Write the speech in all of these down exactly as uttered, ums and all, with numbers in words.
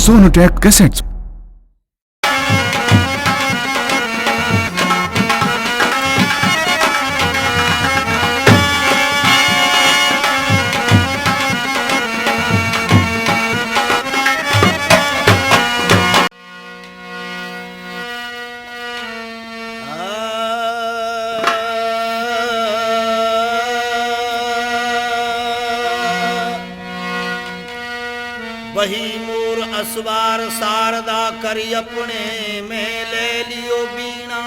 Sonotech Cassettes। बही मोर असवार सारदा करि अपने में ले लियो बीणा।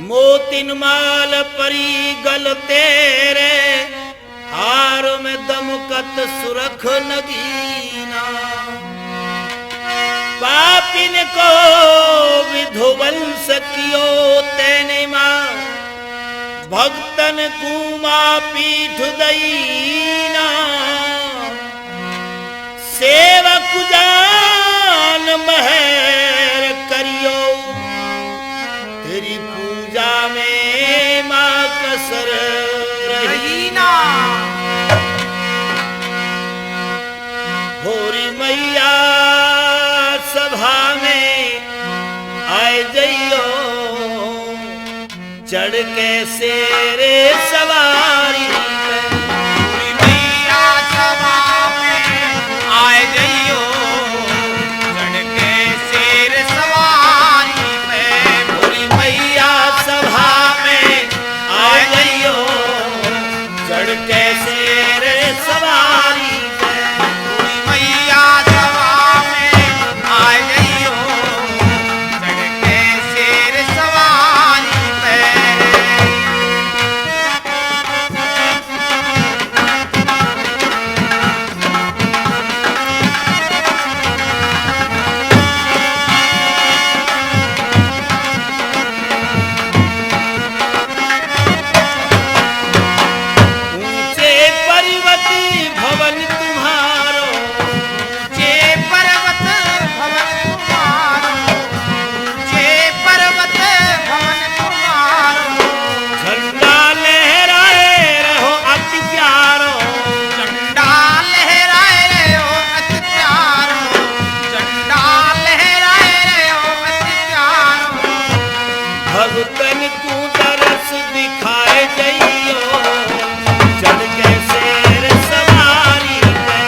मोतिन माल परी गल तेरे, हार में दमकत सुरख नगीना। पापिन को विधुवंस कियो तैने माँ, भक्तन कूमा पीठ दईना। सेवक जान महर करियो, तेरी पूजा में माँ कसर रही ना। भोरी मैया सभा में आए जइयो, चढ़ के शेर सवारी पे। भोरी मैया सभा में आए जइयो, चढ़ के शेर सवारी पे। भोरी मैया सभा में आए जइयो, चढ़ के शेर सवारी पे। भोरी मैया सभा में आए जइयो, चढ़ के शेर सवारी पे। ऊंचे पर्वत भवन तुम्हारो, ऊंचे पर्वत भवन तुम्हारो, ऊंचे पर्वत भवन तुम्हारो। झंडा लहराए रहो अति प्यारो, झंडा लहराए रहो अति प्यारो, झंडा लहराए रहो अति प्यारो। भगतन को दरस दिखाए जइयो, चढ़ के शेर सवारी पे।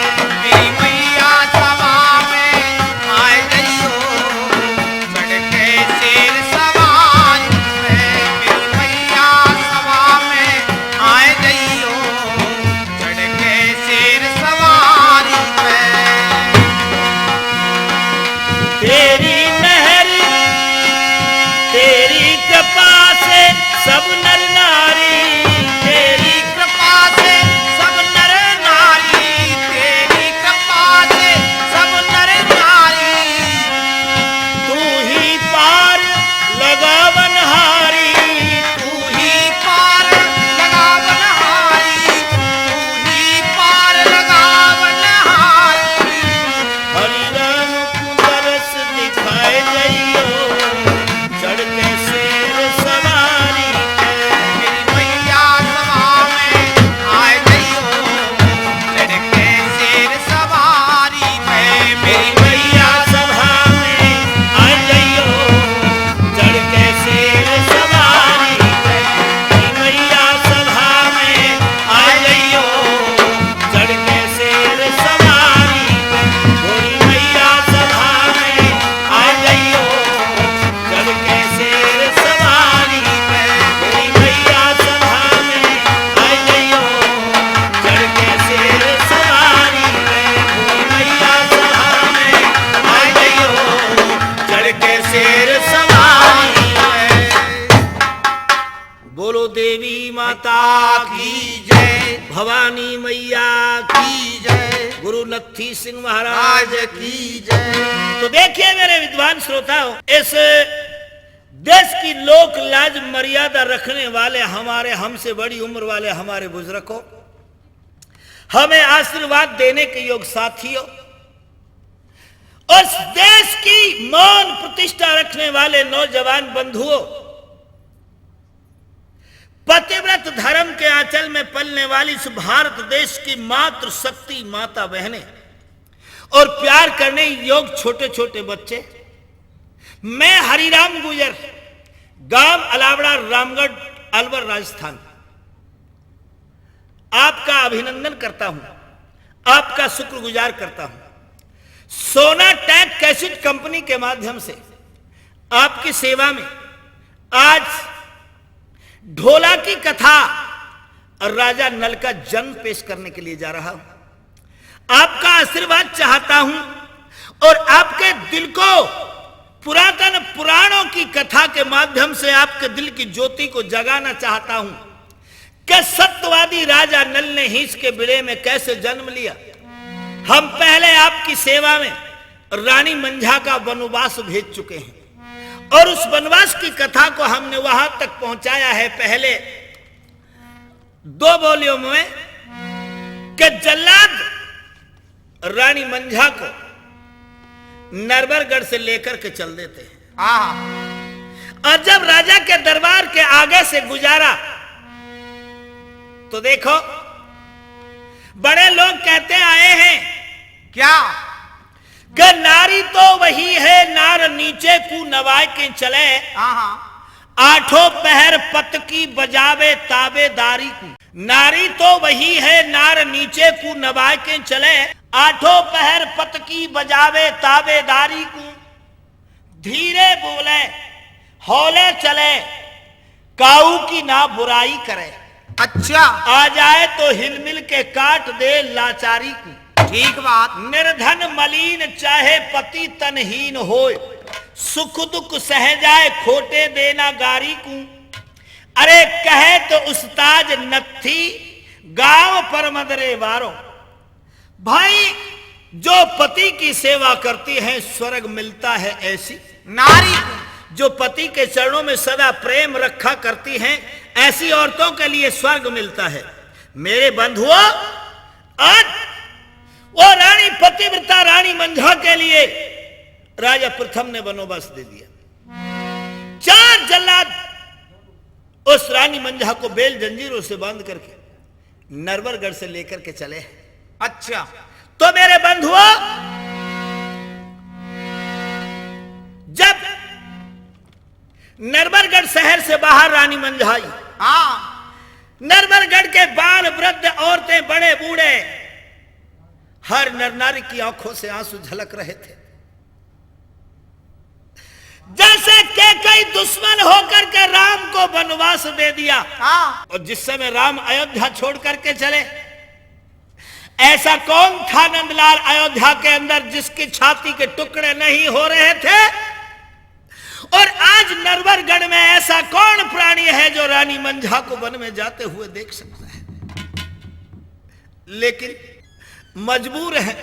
मेरी मैया सभा में आए जइयो, चढ़ के शेर सवारी पे। मेरी मैया सभा में आए जइयो, चढ़ के शेर सवारी पे। तेरी मेहर, तेरी कृपा से सब नर नारी, तेरी कृपा से सब नर नारी, तेरी कृपा से सब नर नारी। तू ही पार लगावनहारी, तू ही पार लगावनहारी, तू ही पार लगावनहारी। हरि राम को दरस दिखाए जइयो, चढ़ के शेर सवारी पे। मेरी मैया सभा में आए जइयो, चढ़ के शेर सवारी पे। मेरी मैया सभा में आए जइयो, चढ़ के शेर सवारी पे। मेरी मैया सभा में आए जइयो, चढ़ के शेर सवारी पे। भोरी मैया सभा में आए जइयो, चढ़ के शेर सवारी पे। भोरी मैया सभा में आए जइयो, चढ़ के शेर सवारी पे। भोरी मैया सभा में आए जइयो, चढ़ के शेर सवारी पे। बोलो देवी माता की जय, भवानी मैया की जय, गुरु नत्थी सिंह महाराज की जय। तो देखिए मेरे विद्वान श्रोताओं, इस देश की लोक लाज मर्यादा रखने वाले हमारे, हमसे बड़ी उम्र वाले हमारे बुजुर्गों, हमें आशीर्वाद देने के योग साथियों, उस देश की मान प्रतिष्ठा रखने वाले नौजवान बंधुओं, पतिव्रत धर्म के आंचल में पलने वाली इस भारत देश की मातृशक्ति माता बहनें, और प्यार करने योग्य छोटे-छोटे बच्चे। मैं हरिराम गुजर, गांव अलावड़ा, रामगढ़, अलवर, राजस्थान, आपका अभिनंदन करता हूं, आपका शुक्रगुजार करता हूं। सोनाटेक कैसेट कंपनी के माध्यम से आपकी सेवा में आज ढोला की कथा और राजा नल का जन्म पेश करने के लिए जा रहा हूं। आपका आशीर्वाद चाहता हूं और आपके दिल को पुरातन पुराणों की कथा के माध्यम से आपके दिल की ज्योति को जगाना चाहता हूं कि सत्यवादी राजा नल ने हीस के बिड़े में कैसे जन्म लिया। हम पहले आपकी सेवा में रानी मंझा का वनवास भेज चुके हैं और उस वनवास की कथा को हमने वहां तक पहुंचाया है। पहले दो बोलियों में कि जल्लाद रानी मंझा को नरबरगढ़ से लेकर के चल देते हैं। हाँ। और जब राजा के दरबार के आगे से गुजारा तो देखो, बड़े लोग कहते आए हैं क्या? कि नारी तो वही है, नार नीचे कू नवाय के चले। हाँ, हाँ। आठों पहर पत की बजावे ताबेदारी कू। नारी तो वही है, नार नीचे कू नवाय के चले। आठों पहर पत की बजावे ताबेदारी कू। धीरे बोले, हौले चले, काऊ की ना बुराई करे। अच्छा। आ जाए तो हिलमिल के काट दे लाचारी की। ठीक बात। निर्धन मलीन चाहे पति तनहीन होय, सुख दुख सह जाए खोटे देना गारी कू। अरे कहे तो उस्ताद नत्थी गांव परमदरे वारो। भाई, जो पति की सेवा करती हैं, स्वर्ग मिलता है ऐसी। नारी। जो पति के चरणों में सदा प्रेम रखा करती हैं, ऐसी औरतों के लिए स्वर्ग मिलता है। मेरे बंधुओं, आज वो रानी पतिव्रता रानी मंझा के लिए राजा प्रथम ने बंदोबस्त दे दिया। चार जल्लाद उस रानी मंझा को बेल जंजीरों से बांध करके नरवरगढ़ से लेकर के चले हैं। अच्छा। तो मेरे बंधुओं, जब नरवरगढ़ शहर से बाहर रानी मंझा आई, हाँ। नरवरगढ़ के बाल, वृद्ध, औरतें, बड़े, बूढ़े, हर नर नारी की आंखों से आंसू झलक रहे थे। जैसे कैकई दुश्मन होकर के राम को वनवास दे दिया। हाँ। और जिस समय राम अयोध्या छोड़ करके चले, ऐसा कौन था नंदलाल अयोध्या के अंदर जिसकी छाती के टुकड़े नहीं हो रहे थे? और आज नरवरगढ़ में ऐसा कौन प्राणी है जो रानी मंझा को वन में जाते हुए देख सकता है? लेकिन मजबूर है,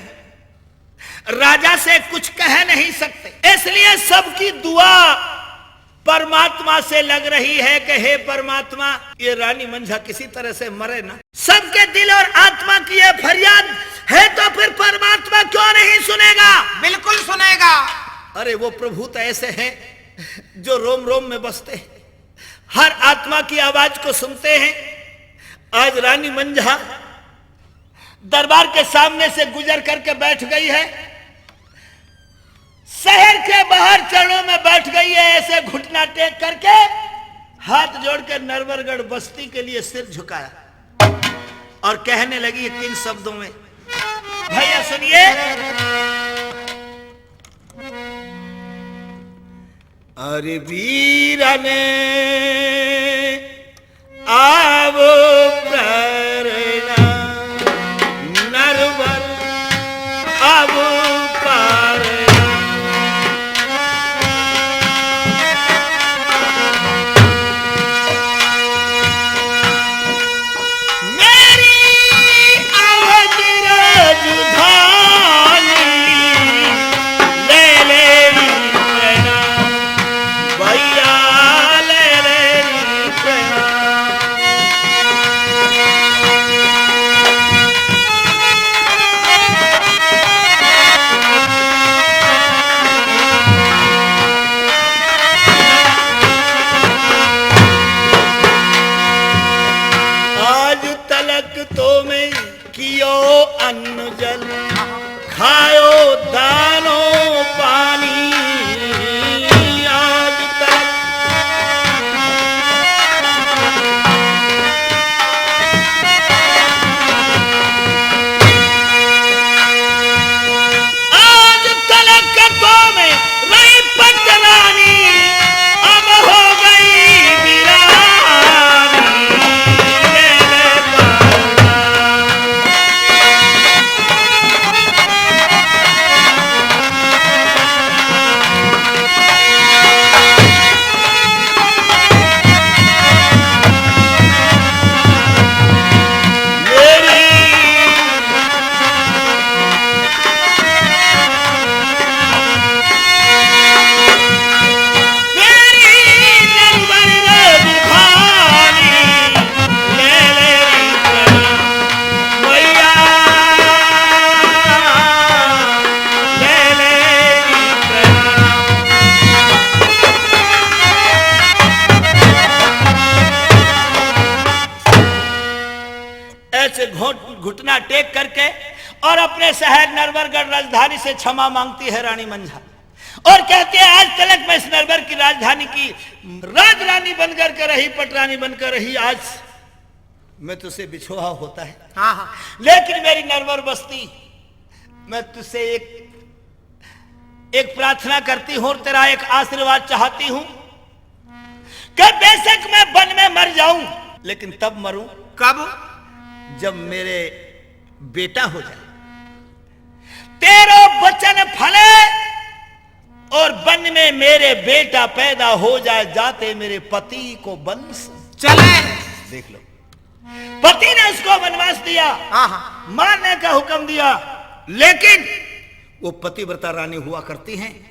राजा से कुछ कह नहीं सकते, इसलिए सबकी दुआ परमात्मा से लग रही है कि हे परमात्मा, ये रानी मंझा किसी तरह से मरे ना। सबके दिल और आत्मा की ये फरियाद है, तो फिर परमात्मा क्यों नहीं सुनेगा? बिल्कुल सुनेगा। अरे, वो प्रभु तो ऐसे हैं जो रोम रोम में बसते हैं, हर आत्मा की आवाज को सुनते हैं। आज रानी मंझा दरबार के सामने से गुजर करके बैठ गई है, शहर के बाहर चरणों में बैठ गई है, ऐसे घुटना टेक करके हाथ जोड़ के नरवरगढ़ बस्ती के लिए सिर झुकाया और कहने लगी किन शब्दों में, भैया सुनिए। अरे वीरने आवो प्रेरणा, नरवर आवो प्रेरणा। मेरी अवध राजधानी, ले ले री प्रेरणा, भैया ले ले री से घोट-, घुटना टेक करके और अपने शहर नरवरगढ़ राजधानी से क्षमा मांगती है रानी मंझा। और कहती है, "आज तलक मैं इस नरवर की राजधानी की राजरानी बनकर के रही, पटरानी बनकर रही, आज मैं तुझसे बिछोहा होता है। हाँ, हाँ। लेकिन मेरी नरवर बस्ती, मैं तुझसे एक, एक प्रार्थना करती हूँ और तेरा एक आशीर्वाद चाहती हूँ कि बेशक मैं वन में मर जाऊं, लेकिन तब मरूं।" कब? "जब मेरे बेटा हो जाए, तेरो वचन फले और वन में मेरे बेटा पैदा हो जाए, जाते मेरे पति को वंश चले।" देख लो, पति ने उसको वनवास दिया, हाँ, हाँ। मारने का हुक्म दिया, लेकिन वो पतिव्रता रानी हुआ करती हैं,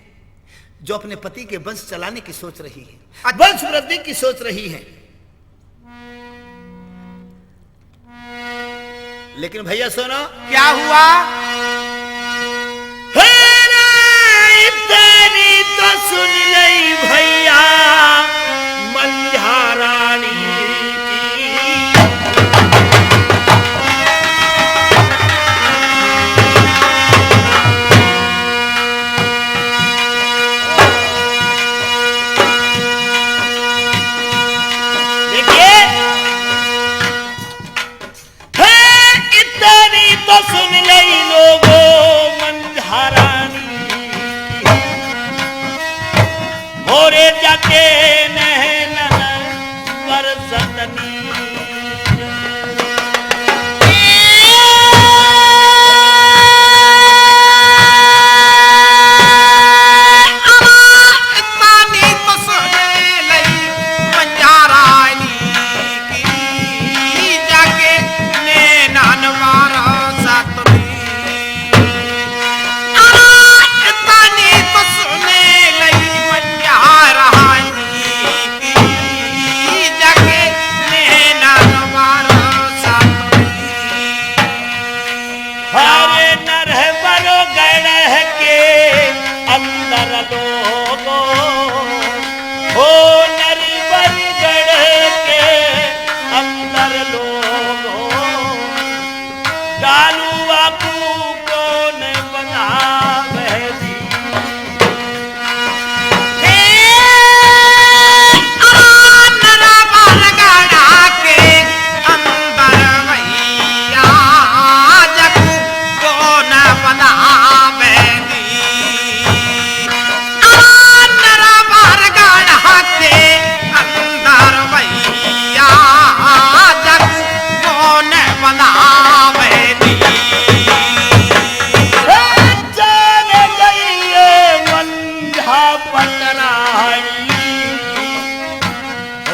जो अपने पति के वंश चलाने की सोच रही है, अच्छा। वंश वृद्धि की सोच रही है। लेकिन भैया सुनो, क्या हुआ? हे रे, इतनी तो सुन लई भैया, मंझा रानी की। देखिए, हे इतनी तो सुन लई लोगो मंझा रानी की। मोरे जाके नैनन बरसत नीर। अरे इतनी तो सुन लई मंझा रानी की, जाके नैनन बरसत नीर। अरे इतनी तो सुन लई मंझा रानी की, जाके नैनन बरसत नीर। हरे नरवर गढ़ के अंदर लोगो, हो नरवर गढ़ के अंदर लोगो, डालुआ को कौन बनावे दी? हे अनर बरगड़ा के अंदर भैया जकू कौन बनावे दी? अनर बरगड़ा के अंदर भैया जकू कौन बनावे दी? हे जान गई ये मंझा पटरानी। ओ।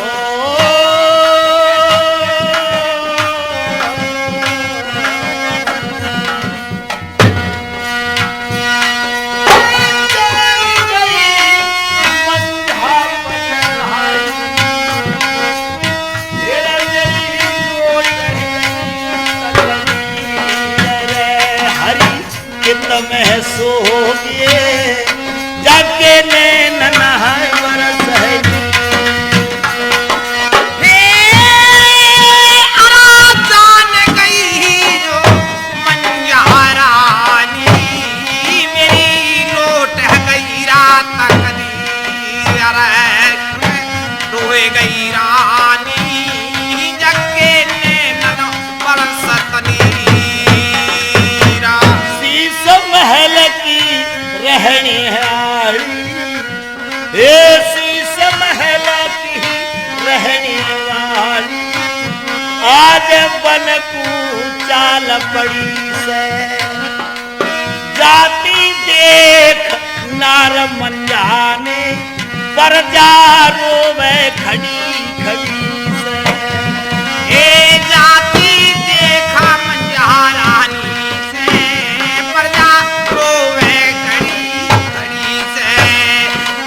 हरि चित्त में सोगे, जाके नैनन बरस है। हे अरा जान गई जो मंझा रानी, मेरी लोट गई रात कदी, अरे रोए गई रानी, जाके नैनन बरसत नीरा। शीश महल की रहने आई, ए शीश महल की रहने वाली, आज बन को चाल पड़ी से। जाति देख नार मंझा ने, परजा रोवे खड़ी खड़ी से। ए जाति देख मंझा रानी से, परजा रोवे खड़ी खड़ी से।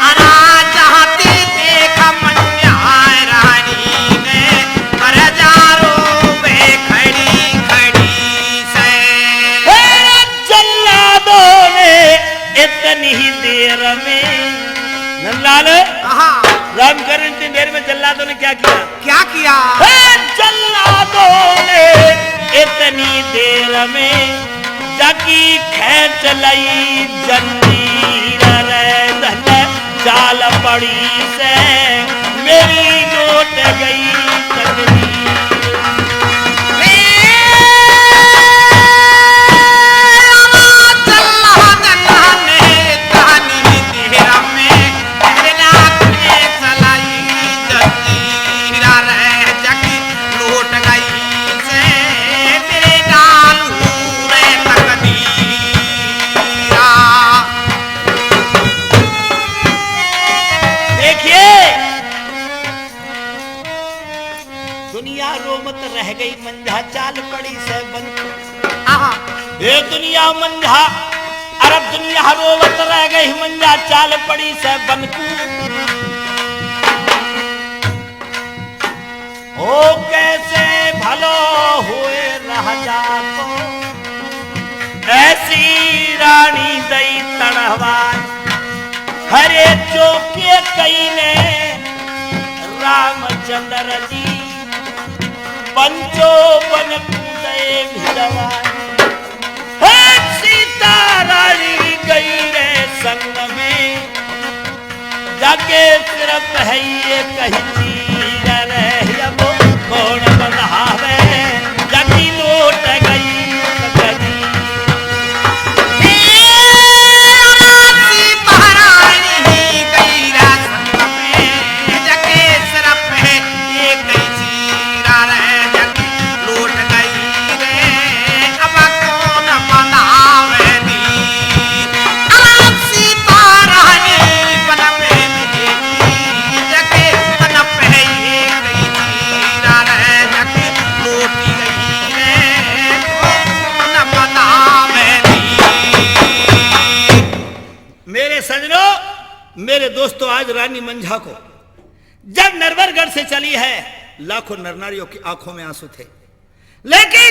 अरा जाति देख मंझा रानी ने, परजा रोवे खड़ी खड़ी से। हे जल्लादों ने इतनी ही देर में, नंदलाल, हाँ। रामकरण, इतनी देर में जल्लादों ने क्या किया? क्या किया? हे जल्लादों ने इतनी देर में जाकी खेंच लई जंजीर रे धन चाल पड़ी से मेरी लौट गई तकदीर। देखिए, दुनिया रोवत रह गई, मंझा चाल पड़ी से बन। आहा। हे दुनिया मंझा, अरब दुनिया रोवत रह गई, मंझा चाल पड़ी से बनकू। ओ कैसे भलो हुए राजा को, ऐसी रानी दई तड़हवाई। हरे चोके कई ने रामचंद्र जी, पंचो बन कूदे भिड़वाई। हे सीता रानी गई रे संग में, जाके सिरप है ये कही चीर रे, अब कौन बंधावे, जाकी लौट गई कदी। हे राम सीता रानी गई रे संग में, जाके सिरप है ये कही चीर रे, जाकी लौट गई रे, अब कौन बंधावे दी। अब सीता रानी बन में मिलेगी, जगे बन पे ये गई थी, रार जगे लौटी गई रे, कौन बंधावे दी। मेरे सजनों, मेरे दोस्तों, आज रानी मंझा को जब नरवरगढ़ से चली है, लाखों नर नारियों की आंखों में आंसू थे, लेकिन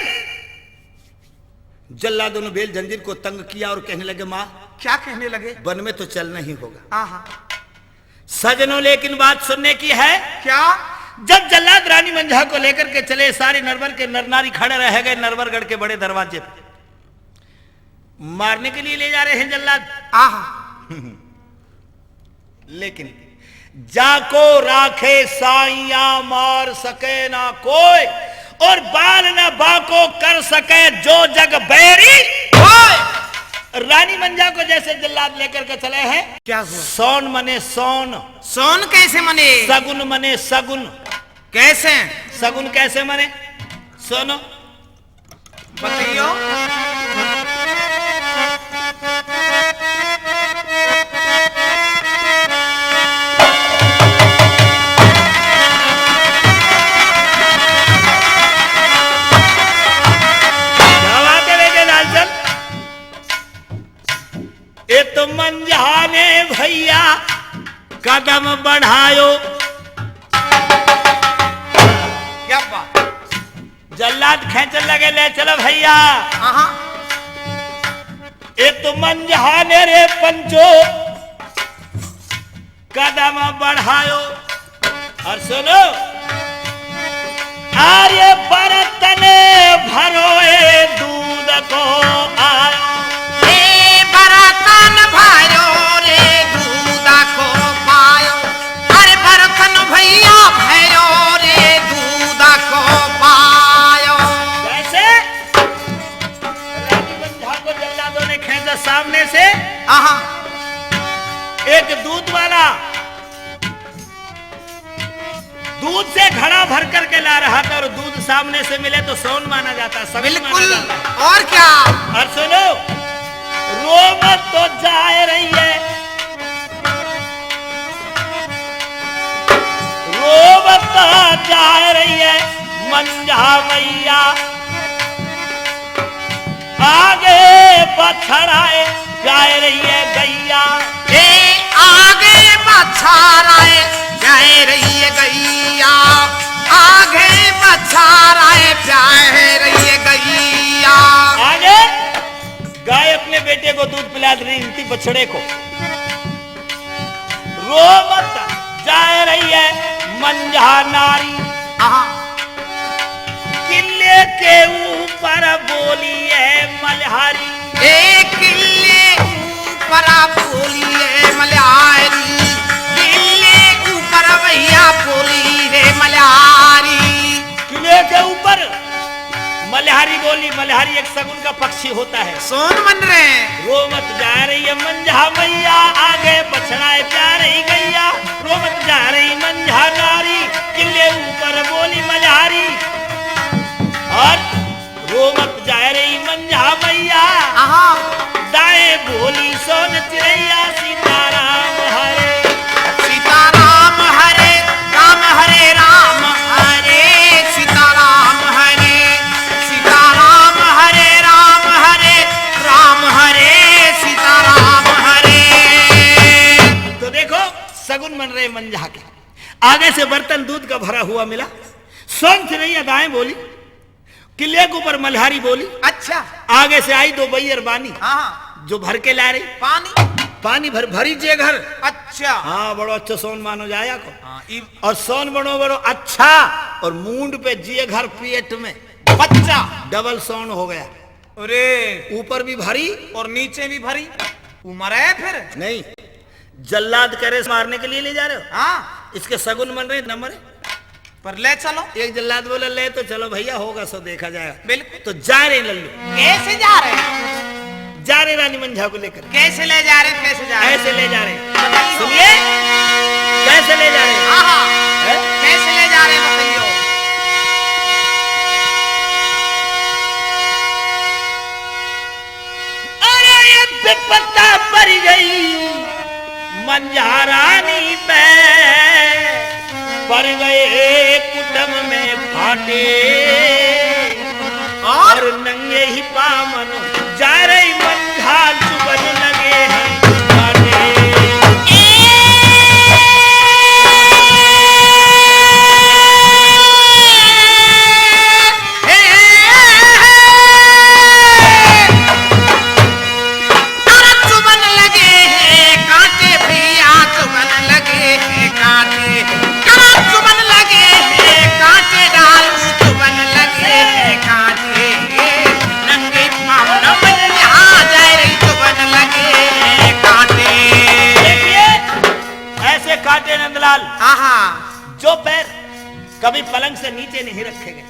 जल्लादों ने बेल जंजीर को तंग किया और कहने लगे, माँ, क्या कहने लगे? वन में तो चलना ही होगा। हाँ, हाँ। सजनों, लेकिन बात सुनने की है। क्या? जब जल्लाद रानी मंझा को लेकर के चले, सारे नरवर के नर नारी खड़े रह गए नरवरगढ़ के बड़े दरवाजे पे। मारने के लिए ले जा रहे हैं जल्लाद। आहा। लेकिन जाको राखे साइया मार सके ना कोय, और बाल न बाको कर सके जो जग बैरी होय। रानी मंझा को जैसे जल्लाद लेकर के चले हैं। क्या हुआ? सौन मने सौन। सौन कैसे मने? सगुन मने सगुन। कैसे? सगुन कैसे मने? सुनो। बताइयो। क्या बात है बेटे लालचंद? ए तो मंझा ने भैया कदम बढ़ायो। क्या बात? जल्लाद खेंचन लगे, ले चलो भैया। हाँ, हाँ। ए तो मंझा ने रे पंचो कदम बढ़ायो। और सुनो, आरे बरतन भरो ए दूध को आयो। ए बरतन भरो रे दूध को पायो। अरे बरतन भैया भैरो रे दूध को पायो। कैसे? रानी मंझा को जल्लादों ने खींचा सामने से। आहा। एक दूध वाला दूध से घड़ा भर करके ला रहा था और दूध सामने से मिले तो सोन माना जाता, सगुन माना बिल्कुल। जाता। और क्या? और सुनो, रोवत तो जाए रही है, रोवत तो जाए रही है मंझा मैया, आगे बछड़ाए जाए रही है गैया। ए आगे बछड़ाए जाए रही है गैया, आगे बछड़ाए जाए रही है गैया। आगे गाय अपने बेटे को दूध पिला रही थी बछड़े को। रोवत जाए रही है मंझा नारी। आहा। किले के ऊपर ऊपर बोली है मल्हारी। ए किले ऊपर बोली है मल्हारी। किले ऊपर भैया बोली है मल्हारी। किले के ऊपर मल्हारी बोली। मल्हारी एक सगुन का पक्षी होता है। सोन मन रहे। रो मत जा रही है मंझा मैया, आगे बछड़ा है प्यारी गैया। रो मत जा रही मंझा नारी, किले ऊपर बोली मल्हारी। और रो मत जा रही मंझा मैया। आहा। दाएं बोली सोन चिरैया, सीताराम हरे। सीताराम हरे, राम हरे राम, हरे सीताराम हरे। सीताराम हरे, राम हरे, राम हरे, सीताराम हरे। तो देखो, सगुन मन रहे मंझा के। आगे से बर्तन दूध का भरा हुआ मिला। सोन चिरैया दाएं बोली, किले के ऊपर मल्हारी बोली। अच्छा। आगे से आई दो बैयर बानी, हाँ, हाँ। जो भर के ला रही। पानी? पानी भर, भरी जे घर। अच्छा। हाँ, बड़ो अच्छो सोन मानो जाया को। हाँ, ई और सोन बड़ो बड़ो अच्छा, और मूंड पे जे घर पेट में। बच्चा। डबल सोन हो गया। अरे। ऊपर भी भरी। और नीचे भी भरी। वो मरे फिर? नहीं। जल्लाद करे मारने के लिए ले जा रहे हो? हाँ। इसके सगुन मन रहे, न मरे। पर ले चलो। एक जल्लाद बोला, "ले तो चलो भैया, होगा सो देखा जाएगा।" बिल्कुल। तो जा रहे लल्लू। कैसे जा रहे हैं? जा रहे रानी मंझा को लेकर। कैसे ले जा रहे, कैसे जा रहे? ऐसे ले जा रहे। बताइए। सुनिए, कैसे ले जा रहे? हाँ, हाँ। हैं? कैसे ले जा रहे, बताइए। अरे ये विपत्ता पड़ गई मंझा रानी पे, पड़ गए कुटुम में फाटे। और? और नंगे ही पावन जा रही मंझा चुगन लगे हैं कांटे। अरे चुभन लगे हैं कांटे भैया, चुभन लगे हैं कांटे। अरे चुभन लगे हैं कांटे, डालू चुभन लगे हैं कांटे। नंगे पाँव न बन जहाँ जाए रे, चुभन लगे हैं कांटे। देखिए, ऐसे कांटे नंदलाल, आहा। जो पैर कभी पलंग से नीचे नहीं रखे गए,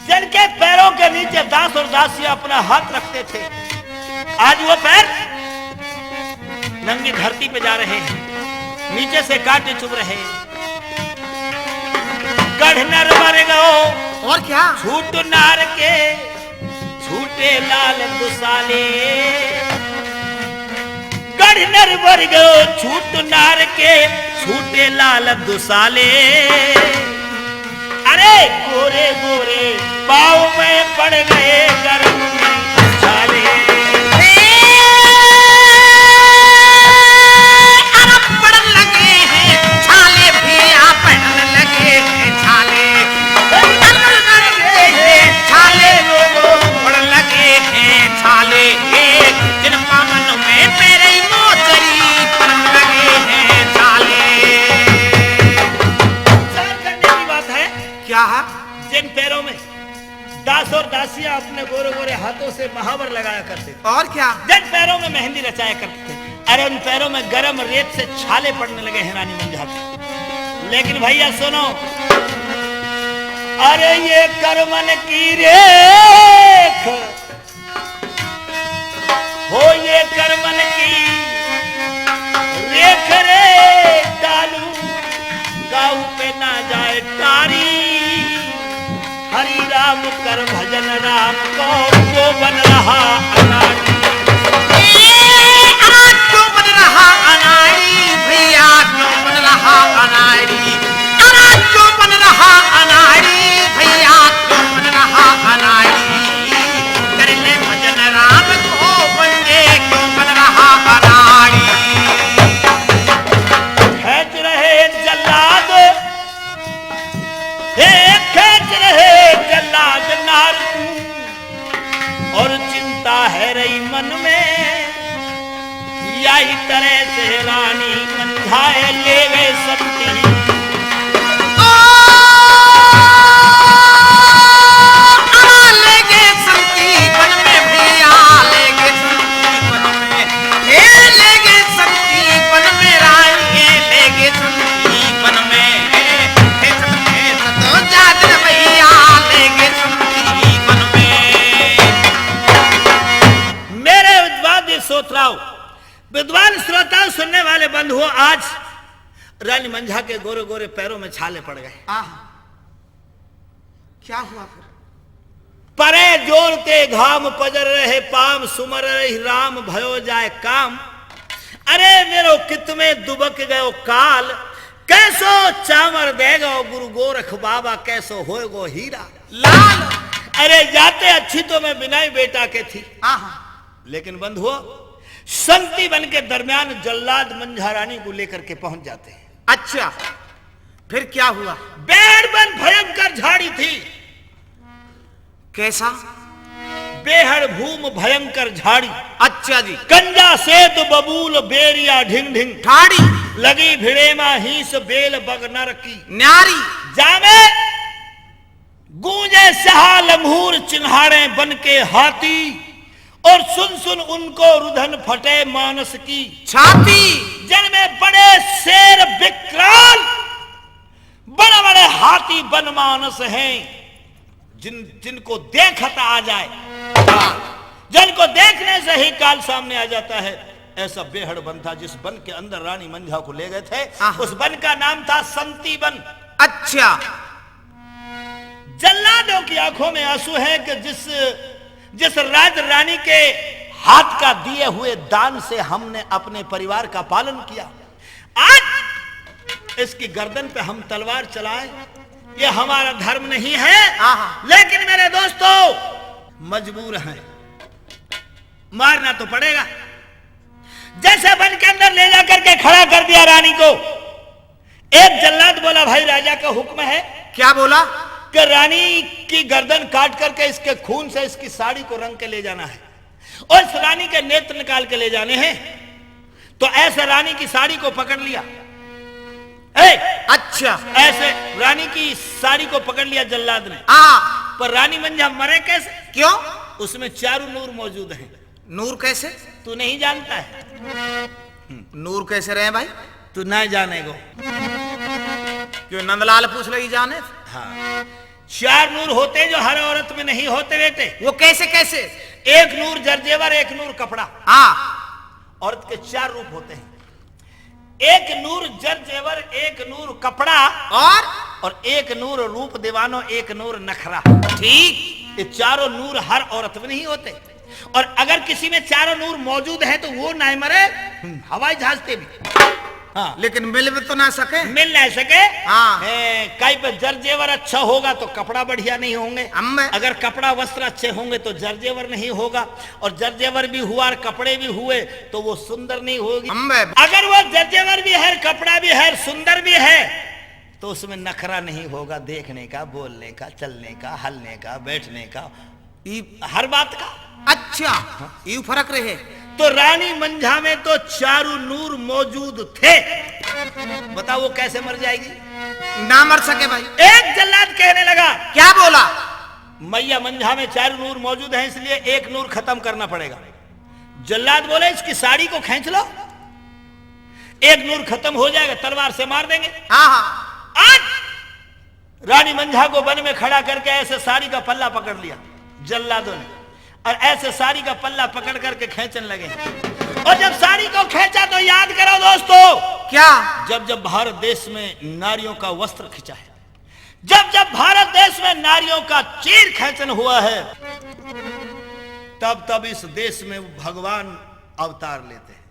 जिनके पैरों के नीचे दास और दासियां अपना हाथ रखते थे, आज वो पैर नंगी धरती पे जा रहे हैं, नीचे से कांटे चुभ रहे हैं। गढ़ नर वर गो और क्या? छूट नार के, छूटे लाल दुसाले। गढ़ नर वर गो छूट नार के, छूटे लाल दुसाले। अरे गोरे गोरे पाँव में पड़ गए गर्म में छाले। अरे पड़न लगे हैं छाले भैया, पड़न लगे हैं छाले। पड़न लगे हैं छाले, पड़न लगे हैं छाले। जिन पावन में मेरे मोचरी पड़न लगे हैं छाले। विचार करने की बात है। क्या है? जिन पैरों में दास और दासियां अपने गोरे गोरे हाथों से महावर लगाया करते थे। और क्या? जिन पैरों में मेहंदी रचाया करते थे, अरे उन पैरों में गरम रेत से छाले पड़ने लगे हैं रानी मंझा के। लेकिन भैया सुनो, अरे ये करमन की रेख, हो ये करमन की रेख रे डालू, काहू पे ना जाए टारी। हरि राम कर भजन राम को, जो बन रहा अनाड़ी। ए, अरे क्यों बन रहा अनाड़ी भैया, क्यों बन रहा अनाड़ी? अरे क्यों बन रहा अनाड़ी भैया, क्यों बन रहा अनाड़ी? कर ले भजन राम को बंदे, क्यों बन रहा अनाड़ी? खेंच रहे जल्लाद, हे खेंच रहे जल्लाद नार तू, और चिंता है रही मन में, यही तरह से रानी मंझा ए ले गए संती। ओ, अरे ले गए रानी मंझा के गोरे गोरे पैरों में छाले पड़ गए। आहा, क्या हुआ फिर? परे जोर ते घाम पजर रहे पाम, सुमर रही राम भयो जाए काम। अरे मेरो कित में दुबक गयो काल, कैसो चावर देगो गुरु गोरख बाबा, कैसो होएगो हीरा लाल। अरे जाते अच्छी तो मैं बिना ही बेटा के थी। आहा। लेकिन बंधुओं, संती वन के दरमियान जल्लाद मंझा रानी को लेकर के पहुंच जाते हैं। अच्छा, फिर क्या हुआ? बेहड़ बन भयंकर झाड़ी थी। कैसा? बेहड़ भूम भयंकर झाड़ी। अच्छा जी। कंजा सेत बबूल बेरिया ढिंग ढिंग। ठाड़ी। लगी भिड़े मा हीस बेल बग नर की। न्यारी। जामे गूंजे सहा लम्हूर चिन्हाड़े बन के हाथी, और सुन सुन उनको रुधन फटे मानस की छाती। जिनमें बड़े शेर विकराल, बड़े बड़े हाथी बन मानस हैं, जिन, जिनको देखत आ जाए, जिनको देखने से ही काल सामने आ जाता है। ऐसा बेहड़ वन था, जिस वन के अंदर रानी मंझा को ले गए थे, आहा। उस वन का नाम था संती वन। अच्छा। जल्लादों की आंखों में आंसू हैं कि जिस, जिस राज रानी के हाथ का दिए हुए दान से हमने अपने परिवार का पालन किया, आज इसकी गर्दन पे हम तलवार चलाएं, ये हमारा धर्म नहीं है। आहा। लेकिन मेरे दोस्तों, मजबूर हैं, मारना तो पड़ेगा। जैसे वन के अंदर ले जाकर के खड़ा कर दिया रानी को, एक जल्लाद बोला, "भाई, राजा का हुक्म है।" क्या बोला? कि रानी की गर्दन काट करके इसके खून से इसकी साड़ी को रंग के ले जाना है और इस रानी के नेत्र निकाल के ले जाने हैं। तो ऐसे रानी की साड़ी को पकड़ लिया। ए, अच्छा। ऐसे रानी की साड़ी को पकड़ लिया जल्लाद ने। हाँ। पर रानी मंझा मरे कैसे? क्यों? उसमें चारों नूर मौजूद हैं। नूर कैसे? तू नहीं जानता है। नूर कैसे रहे भाई? तू ना जानेगो। क्यों, नंदलाल पूछ लगी जाने? हाँ। चार नूर होते हैं जो हर औरत में नहीं होते बेटे। वो कैसे, कैसे? एक नूर जरजेवर, एक नूर कपड़ा। हाँ। औरत के चार रूप होते हैं। एक नूर जरजेवर, एक नूर कपड़ा और? और एक नूर रूप दीवानो, एक नूर नखरा। ठीक। ये चारों नूर हर औरत में नहीं होते। और अगर किसी में चारों नूर मौजूद है तो वो ना मरे, हम्म। हवाई जहाज ते भी। हाँ। लेकिन मिल भी तो ना सके। मिल ना सके। हाँ। ए, कहीं पे जरजेवर अच्छा होगा तो कपड़ा बढ़िया नहीं होंगे। अम्मे। अगर कपड़ा वस्त्र अच्छे होंगे तो जरजेवर नहीं होगा, और जरजेवर भी हुआ और कपड़े भी हुए तो वो सुंदर नहीं होगी। अम्मे। अगर वो जरजेवर भी है, कपड़ा भी है, सुंदर भी है, तो उसमें नखरा नहीं होगा, देखने का, बोलने का, चलने का, हलने का, बैठने का, ई हर बात का। अच्छा, हाँ। ई फर्क रहे। तो रानी मंझा में तो चारू नूर मौजूद थे। बताओ वो कैसे मर जाएगी? ना मर सके भाई। एक जल्लाद कहने लगा। क्या बोला? मैया मंझा में चारू नूर मौजूद हैं, इसलिए एक नूर खत्म करना पड़ेगा। जल्लाद बोले, "इसकी साड़ी को खींच लो, एक नूर खत्म हो जाएगा, तलवार से मार देंगे।" हाँ, हाँ। आज रानी मंझा को वन में खड़ा करके ऐसे साड़ी का पल्ला पकड़ लिया जल्लादों ने, और ऐसे साड़ी का पल्ला पकड़ करके खींचने लगे। और जब साड़ी को खींचा तो याद करो दोस्तों, क्या? जब जब भारत देश में नारियों का वस्त्र खिंचा है, जब जब भारत देश में नारियों का चीर खींचन हुआ है, तब तब इस देश में भगवान अवतार लेते हैं।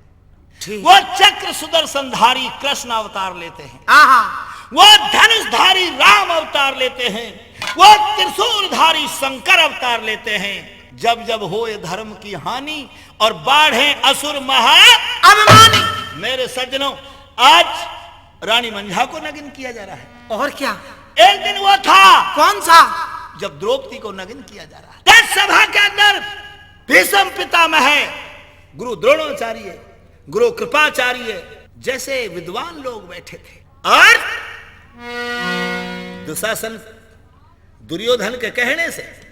ठीक। वो चक्र सुदर्शनधारी कृष्ण अवतार लेते हैं। आहा। वो धनुषधारी राम अवतार लेते हैं, वो त्रिशूलधारी शंकर अवतार लेते हैं। जब जब होए धर्म की हानि और बाढ़े असुर महा अभिमानी। मेरे सज्जनों, आज रानी मंझा को नगिन किया जा रहा है। और क्या? एक दिन वो था। कौन सा? जब द्रौपदी को नगिन किया जा रहा है। इस सभा के अंदर भीष्म पितामह, गुरु द्रोणाचार्य, गुरु कृपाचार्य जैसे विद्वान लोग बैठे थे। और दुशासन दुर्योधन के कहने से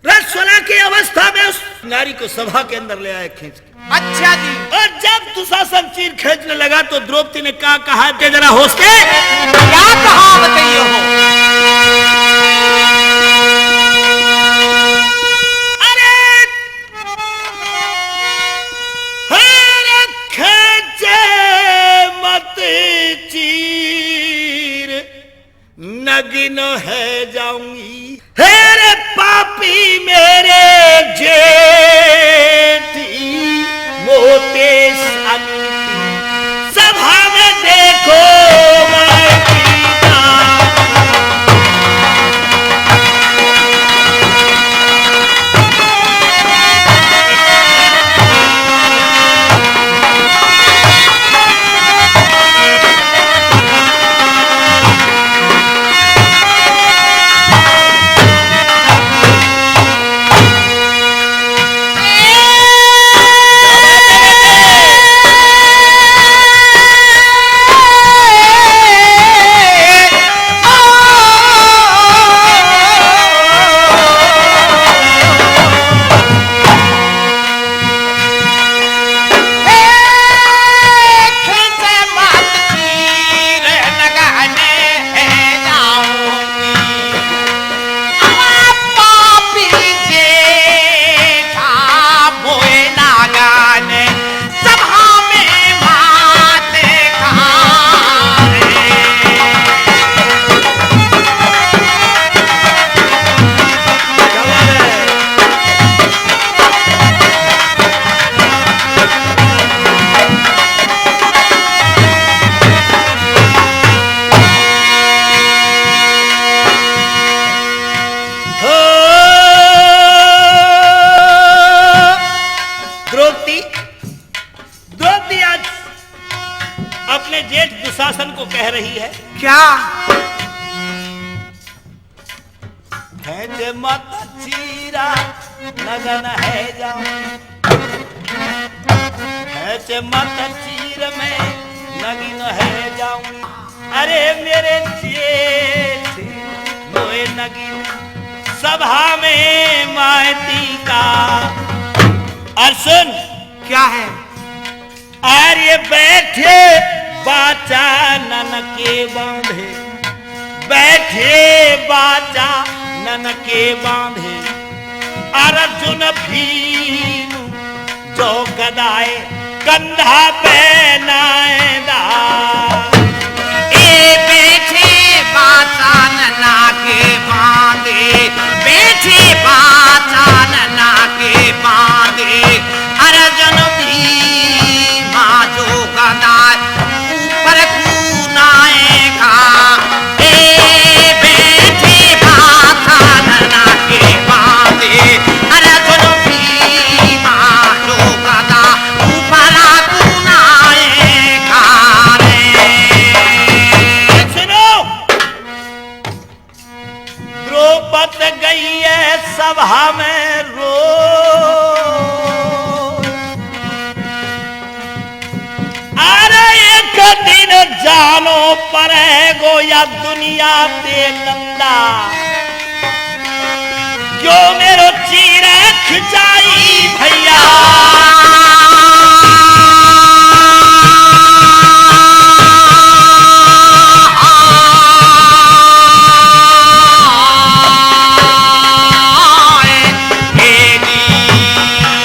रसवला की अवस्था में उस नारी को सभा के अंदर ले आए खींच के। अच्छा जी। और जब दुशासन चीर खींचने लगा तो द्रौपदी ने क्या कहा, के जरा होश के? क्या कहा बताइए हो? अरे, अरे खींचे मत नगिन है जाऊंगी। हे रे पापी मेरे जेठी, मोते अनीति, सभा में देखो माय पीता। द्रौपदी, द्रौपदी आज अपने जेठ दुशासन को कह रही है। क्या? खेंच मत चीरा, नगिन है जाऊं। खेंच मत चीर, मैं नगिन है जाऊं। अरे मेरे जेठ, मोए नगिन, सभा में मायती का। और सुन। क्या है? अरे बैठे बाचा नन के बांधे, बैठे बाचा नन के बांधे। अर्जुन भीम जो गदाए कंधा पे नाएदा। ए बैठे बाचा नन के बांधे, बैठे बाचा नन के बांधे। अर्जुन भीमा जो गदा ऊपर कुनाएगा। ए बैठे बाचा नन के बांधे। अर्जुन भीमा जो गदा ऊपर कुनाएगा रे। सुनो। द्रौपद गई है सभा में रो। अरे एक दिन जानो पड़ेगो या दुनिया ते नंदा। क्यों मेरो चीरा खिंचाई भैया।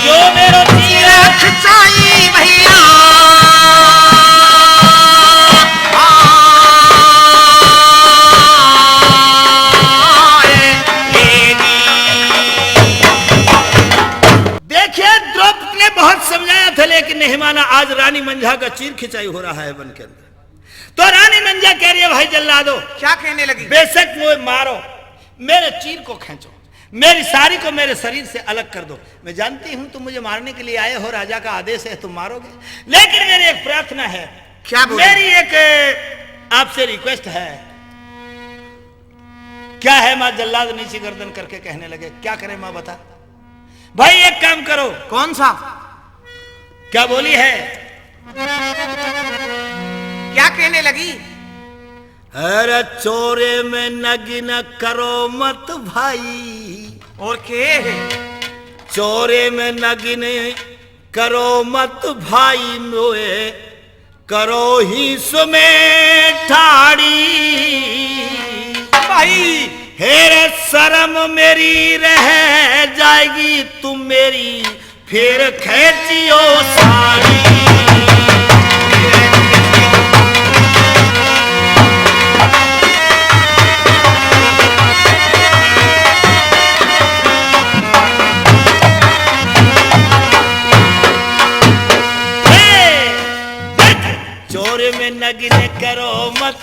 जो मेरो तीरथ चाई भैया। देखिए, द्रौपदी ने बहुत समझाया था, लेकिन नहीं माना। आज रानी मंझा का चीर खिंचाई हो रहा है वन के अंदर। तो रानी मंझा कह रही है, भाई जल्लादो, क्या कहने लगी? बेशक मुझे मारो, मेरे चीर को खींचो, मेरी साड़ी को मेरे शरीर से अलग कर दो। मैं जानती हूं तुम मुझे मारने के लिए आए हो, राजा का आदेश है, तुम मारोगे, लेकिन मेरी एक प्रार्थना है। क्या बोली? मेरी एक, अ, आपसे रिक्वेस्ट है। क्या है माँ? जल्लाद नीची गर्दन करके कहने लगे, क्या करें माँ बता? भाई एक काम करो। कौन सा? क्या बोली है? क्या कहने लगी? अरे चोरे में नगिन करो मत भाई। और के? चोरे में नगिन करो मत भाई मोए, करो ही सुमे ठाड़ी। भाई। हेरे शर्म मेरी रह जाएगी, तुम मेरी फिर खेचियो साड़ी।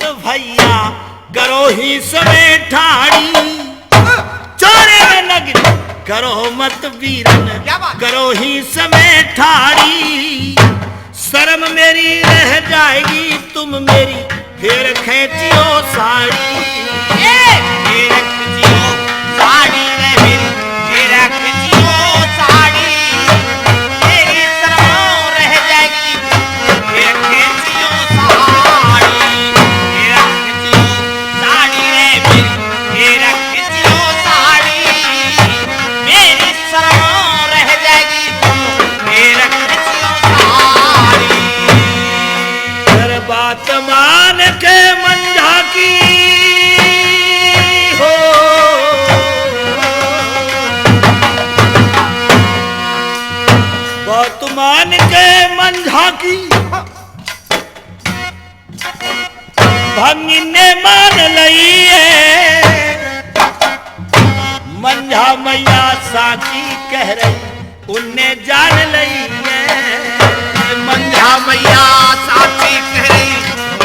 तो भैया, करो हींस में ठाड़ी, चोरे में नगरी, करो मत बीरन, क्या बात? करो हींस में ठाड़ी, शर्म मेरी रह जाएगी, तुम मेरी फिर खींचियो साड़ी। ए! फिर खींचियो साड़ी रे, फिर, फिर खींचियो साड़ी, मेरी शर्म रह जाएगी, फिर खींचियो साड़ी, फिर खींचियो साड़ी रे, फिर, फिर खींचियो साड़ी, मेरी शर्म रह जाएगी, फिर खींचियो साड़ी। अरे बात मान के मंझा की हो, बात मान के मंझा की, भंगिन ने मान लई है। मंझा मैया साची कह रही, उन्हें जान लई है। मंझा मैया साची कह रही,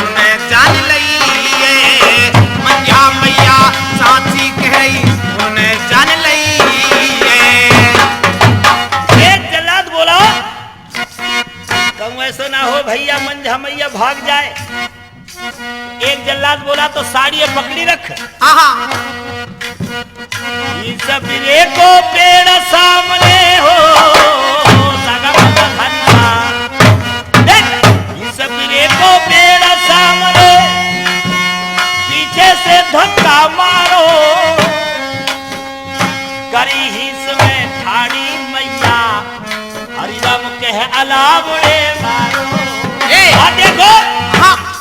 उन्हें जान लई है। मंझा मैया साची कह रही, उन्हें जान लई है। एक जल्लाद बोला, कहूँ ऐसो ना हो भैया, मंझा मैया भाग जाए। एक जल्लाद बोला तो साड़ी पकड़ी रख। आहा। इस बिरे को पेड़ सामने हो, सगम धन्ना। देख, इस बिरे को पेड़ सामने, पीछे से धक्का मारो, करी हींस में ठाड़ी मैया, हरिराम कह अलावड़े मारो। ए! आ देखो। हाँ।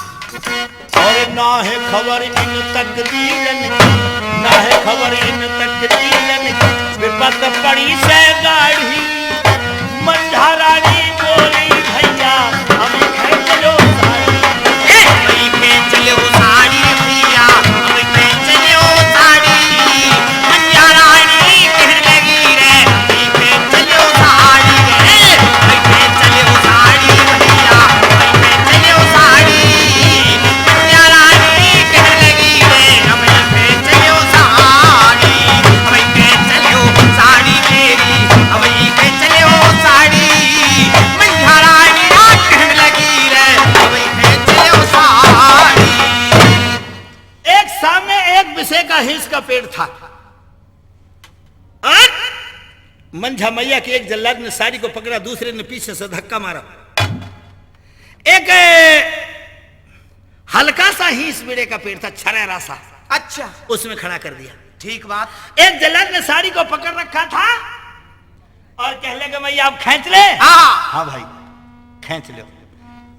और ना है खबर इन तकदीरन की, ना है खबर इन तकदीरन की, विपत पड़ी से गाढ़ी। मंझा रानी बोली, भैया, हम खींच लो साड़ी। ए! हम खींच लो साड़ी भैया, हम खींच लो साड़ी। मंझा रानी कहने लगी रे, हम खींच लो साड़ी रे, हम खींच लो साड़ी भैया, हम खींच लो साड़ी। मंझा रानी कहने लगी रे, हम खींच लो साड़ी, हम खींच लो साड़ी मेरी, हम खींच लो साड़ी। मंझा रानी रात कहने लगी रे, हम खींच लो साड़ी। एक सामने एक बिसे का हींस का पेड़ था। और मंझा मैया के एक जल्लाद ने साड़ी को पकड़ा, दूसरे ने पीछे से धक्का मारा। एक हल्का सा हींस बिरे का पेड़ था, छरेरा सा। अच्छा। उसमें खड़ा कर दिया। ठीक बात। एक जल्लाद ने साड़ी को पकड़ रखा था और कहने लगे, "मैया, आप खींच ले।" हाँ। हाँ भाई, खींच लो।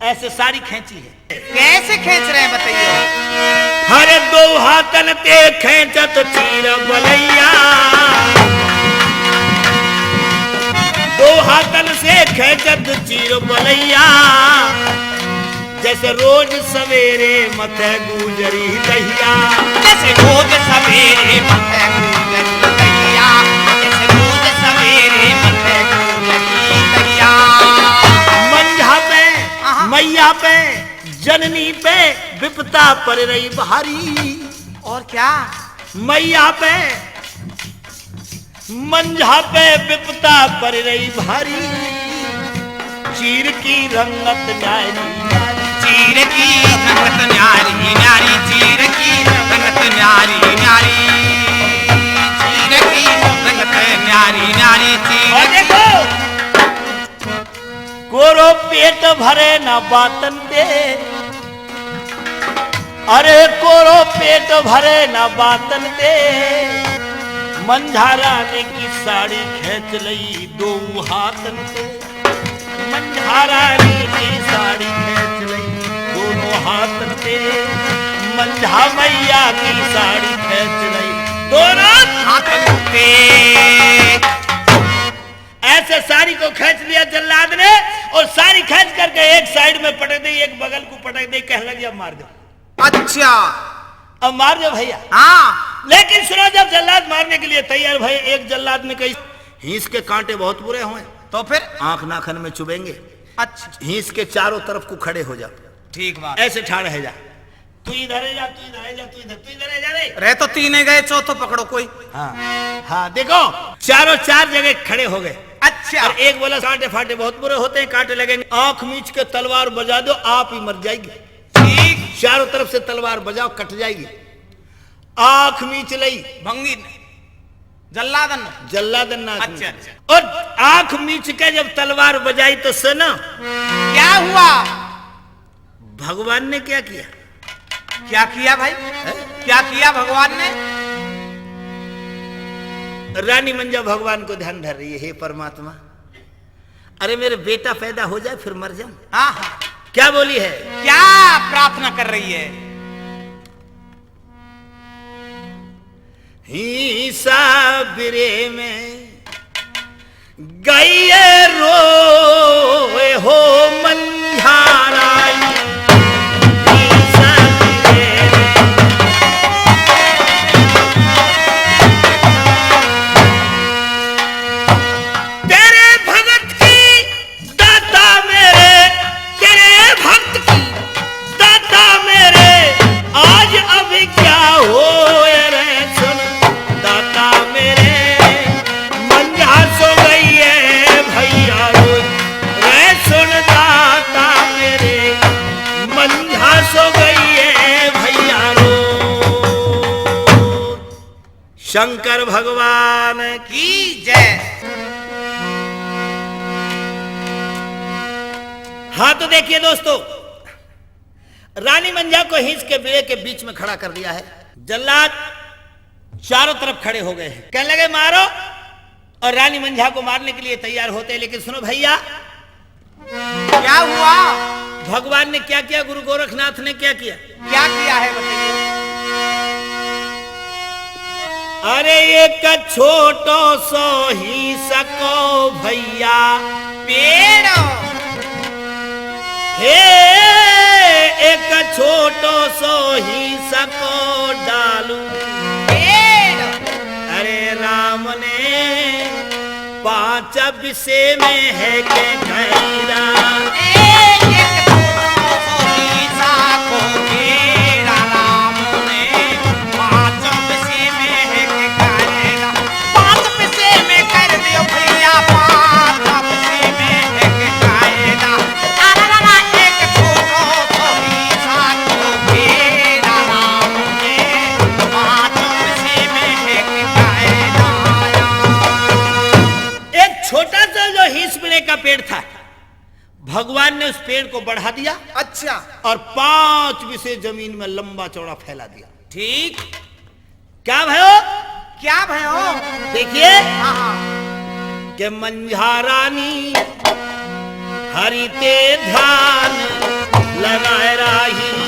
ऐसे साड़ी खींची है। कैसे खींच रहे हैं, बताइए। हरे दो हाथन ते खींचत चीर बलैया, दो हाथन से खींचत चीर बलैया, जैसे रोज सवेरे मत गुजरी दहिया। जैसे रोज सवेरे मत गुजरी दहिया, जैसे रोज सवेरे मत गुजरी दहिया। मंझा पे, आहा। मैया पे, जननी पे विपता पड़ रही भारी। और क्या? मैया पे, मंझा पे विपता पड़ रही भारी। चीर की रंगत न्यारी, न्यारी। चीर की रंगत न्यारी, न्यारी। चीर की रंगत न्यारी, न्यारी। चीर की रंगत न्यारी, न्यारी। चीर और देखो, कोरो पेट भरे ना बातन ते। अरे कोरो पेट भरे ना बातन ते। मंझा रानी की साड़ी खींच लई दो हाथन ते। मंझा रानी की साड़ी खींच लई दोनों हाथन ते। मंझा मैया की साड़ी खींच लई दोनों हाथन ते। ऐसे साड़ी को खींच लिया जल्लाद ने और साड़ी खींच करके एक side में पटक दी, एक बगल को पटक दी, कहने लगी, "अब मार दो।" अच्छा। "अब मार दो भैया।" हाँ। लेकिन सुनो, जब जल्लाद मारने के लिए तैयार भए, एक जल्लाद ने कही, "हींस के कांटे बहुत बुरे हुए।" तो फिर? "आंख नाखन में चुभेंगे।" अच्छा। "हींस के चारों तरफ को खड़े हो जाओ।" ठीक बात। "ऐसे ठाड़ है जा।" तू इधर है जा, तू इधर है जा, तू इधर, तू इधर है जा रे। रहे तो तीन ही गए, चौथो पकड़ो कोई। हाँ, हाँ, देखो, चारों चार जगह खड़े हो गए। अच्छा। और एक बोला, "सांटे फाटे बहुत बुरे होते हैं, कांटे लगेंगे। आंख मीच के तलवार बजा दो, आप ही मर जाएगी।" ठीक। चारों तरफ से तलवार बजाओ, कट जाएगी। आंख मीच लई। भंगी ने। जल्लादन। जल्लादन ने आंख अच्छा, मीच। अच्छा। और आंख मीच के जब तलवार बजाई तो सुनो। क्या हुआ? भगवान ने क्या किया? क्या किया भाई? हैं? क्या किया भगवान ने? रानी मंजा भगवान को ध्यान धर रही है, "हे परमात्मा, अरे मेरे बेटा पैदा हो जाए, फिर मर जाऊं।" हाँ, हाँ। क्या बोली है? क्या प्रार्थना कर रही है? हींसा बिरे में गइये रोए हो मंझाराई। हींसा बिरे में। तेरे भगत की दाता मेरे, तेरे भक्त की दाता मेरे, आज अभी क्या होए रे सुन दाता मेरे, मंझा सो गई है भैया रो रे सुन दाता मेरे, मंझा सो गई है भैया रो। शंकर भगवान की जय। हाँ, तो देखिए दोस्तों, रानी मंझा को हींस के बिरे के बीच में खड़ा कर दिया है। जल्लाद चारों तरफ खड़े हो गए हैं, कहने लगे, "मारो।" और रानी मंझा को मारने के लिए तैयार होते हैं, लेकिन सुनो भैया, क्या हुआ? भगवान ने क्या किया, गुरु गोरखनाथ ने क्या किया? क्या किया है बताइए। अरे एक छोटो सो हींस को भैया पेड़। हे एक छोटो सो हींस को डालू पेड़। अरे राम ने पाँच विषय में है के कैरा। एक एक छोटो सो हींसा को घेरा राम ने पाँच विषय में है के कैरा। पाँच विषय में कर दियो भैया, पाँच विषय में है के कैरा। अरे रा रा, एक छोटो सो हींसा को घेरा राम ने पाँच विषय में है के कैरा। एक छोटा सा जो हींस बिरे का पेड़ था, भगवान ने उस पेड़ को बढ़ा दिया। अच्छा। और पाँच विषय जमीन में लंबा चौड़ा फैला दिया। ठीक। क्या भयो? क्या भयो? देखिए। हाँ, हाँ। के मंझा रानी हरि ते ध्यान लगाए राही।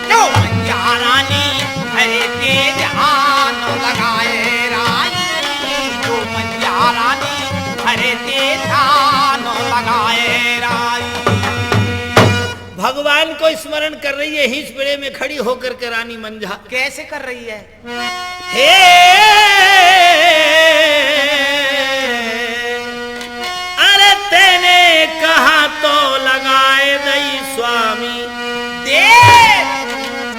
जो मंझा रानी हरि ते ध्यान लगाए राही, जो मंझा रानी हरि ते ध्यान लगाए राही। भगवान को स्मरण कर रही है, हींस बिरे में खड़ी होकर के रानी मंझा। कैसे कर रही है? हे, अरे तेने कहा तो लगाए दई स्वामी। दे।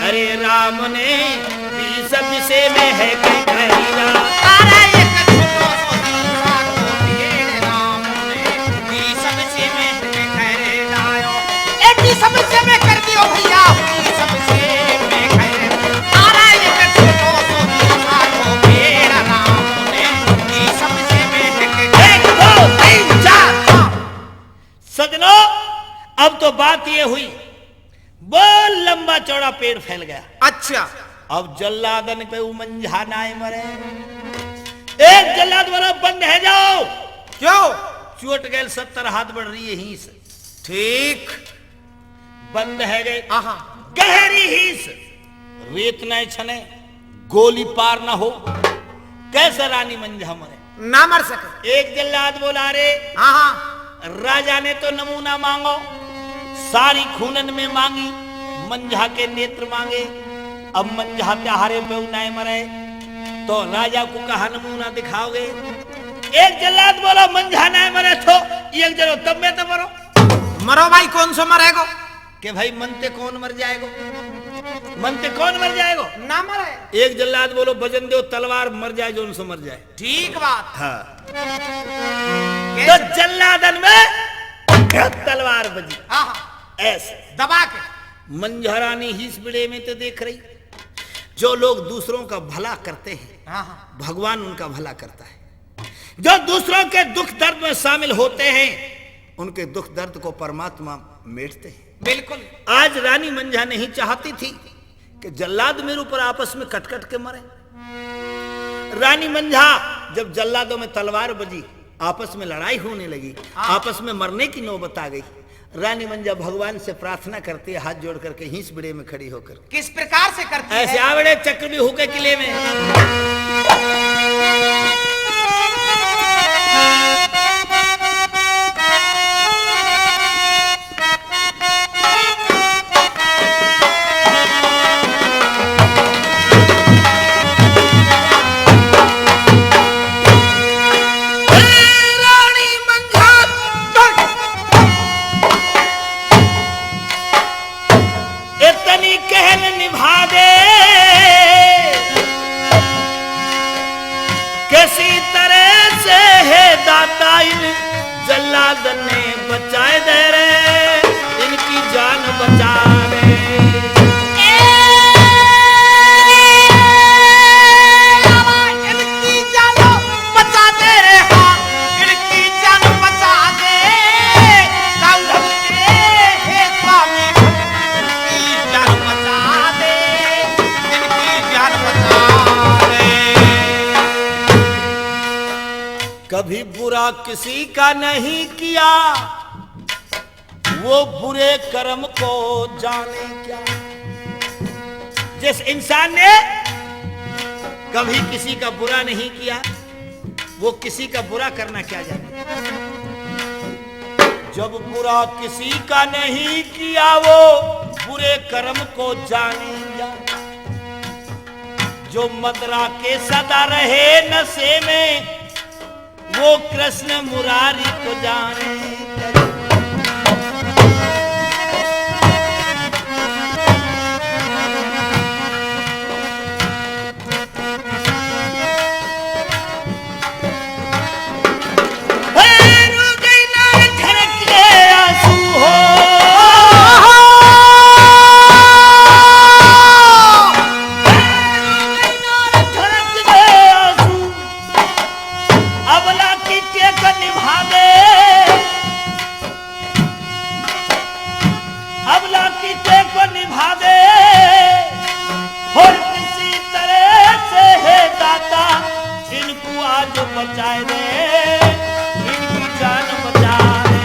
अरे राम ने बीस विषय में है के कैरा। अरे एक छोटो सो हींसा को घेरे राम ने बीस विषय में है के कैरा। ए, बीस विषय में कर दियो भैया, बीस विषय में कर। अरे एक छोटो सो हींसा को घेरा राम ने, बीस विषय में है के। एक, दो, तीन, चार। सजनो, अब तो बात ये हुई, वो लंबा चौड़ा पेड़ फैल गया। अच्छा। अब जल्लादन पे ऊ मंझा नाय मरे। एक जल्लाद बोला, "बंद है जाओ।" क्यों? चोट गैल सत्तर हाथ बढ़ रही है हींस। ठीक। बंद है गए। आहा। गहरी हींस, रेत न छने, गोली पार न हो, कैसे रानी मंझा मरे? ना मर सके। एक जल्लाद बोला, "रे।" हाँ, हाँ। राजा ने तो नमूना मांगो, सारी खूनन में मांगी, मंझा के नेत्र मांगे। अब मंझा त्याहारे पे नाय मरे, तो राजा को कहा नमूना दिखाओगे? एक जल्लाद बोलो, "मंझा नाय मरे तो एक जनो तब में तो मरो।" मरो भाई, कौन सो मरेगो? के भाई, मन ते कौन मर जाएगो? मन ते कौन मर जाएगो? ना मरे। एक जल्लाद बोलो, वजन दो तलवार, मर जाए जौन सो मर जाए। ठीक बात। हाँ। कैसे? तो जल्लादन में तलवार बजी। हाँ, हाँ। ऐसे। दबा के। मंझारानी हीस बिड़े में तो देख रही, जो लोग दूसरों का भला करते हैं, हाँ, हाँ। भगवान उनका भला करता है। जो दूसरों के दुख दर्द में शामिल होते हैं, उनके दुख दर्द को परमात्मा मेटते हैं। बिल्कुल। आज रानी मंझा नहीं चाहती थी कि जल्लाद मेरे ऊपर आपस में कट-कट के मरे। रानी मंझा, जब जल्लादों में तलवार बजी, आपस में लड़ाई होने लगी, हाँ। आपस में मरने की नौबत आ गई। रानी मंझा भगवान से प्रार्थना करती है, हाथ जोड़ करके हीस बिड़े में खड़ी होकर। किस प्रकार से करती है? ऐसे आवड़े चक्रव्यूह के किले में। रानी मंझा इतनी कहल निभा दे, किसी तरह से हे दाता इन जल्लाद ने बचाए दे रे, इनकी जान बचा दे। ए, इनकी जान बचा दे रे, हाँ, इनकी जान बचा दे। राउर के हे स्वामी, इनकी जान बचा दे, इनकी जान बचा दे। कभी बुरा किसी का नहीं किया, वो बुरे कर्म को जाने क्या। जिस इंसान ने कभी किसी का बुरा नहीं किया, वो किसी का बुरा करना क्या जाने। जब बुरा किसी का नहीं किया, वो बुरे कर्म को जाने क्या। जो मदिरा के सदा रहे नशे में, वो कृष्ण मुरारी को जाने। हे रो गई ना रे ठरक के आंसू हो। हे रो गई ना रे ठरक के आंसू। अबला की टेक निभावे, अबला की टेक निभावे। और किसी तरह से हे दाता, इनको आज बचाए दे, इनकी जान बचा दे।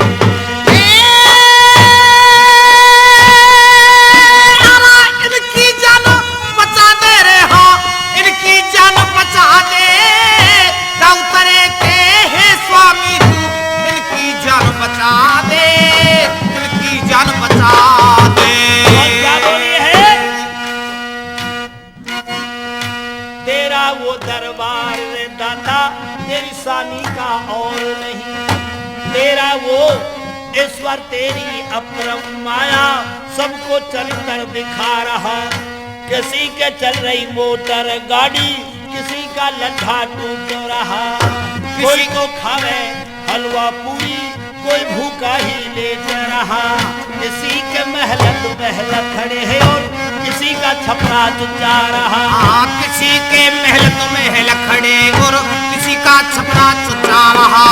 ए, अरे इनकी जान बचा दे रे, हाँ, इनकी जान बचा दे। राउतरे के हे स्वामी तू, इनकी जान बचा दे, इनकी जान बचा दे। और क्या बोली है? तेरा वो दरबार रे दाता, तेरी सानी का और नहीं। तेरा वो ईश्वर, तेरी अपरम माया, सबको चरित्र दिखा रहा। किसी के चल रही मोटर गाड़ी, किसी का लट्ठा टूट रहा। किसी कोई तो खावे हलवा पूरी, कोई भूखा ही लेट रहा। किसी के महल तो महल खड़े हैं और किसी का छपरा चुचा रहा। हाँ, किसी के महल तो महल खड़े और किसी का छपरा चुचा रहा।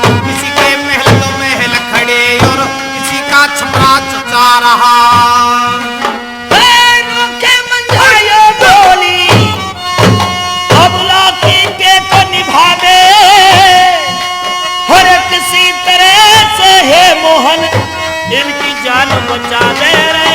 किसी के महल तो महल खड़े और किसी का छपरा चुचा रहा। पैरों के मंझायो बोली, अबला की टेक निभा दे। हर किसी तरह से हे मोहन, इनकी जान बचा दे रे।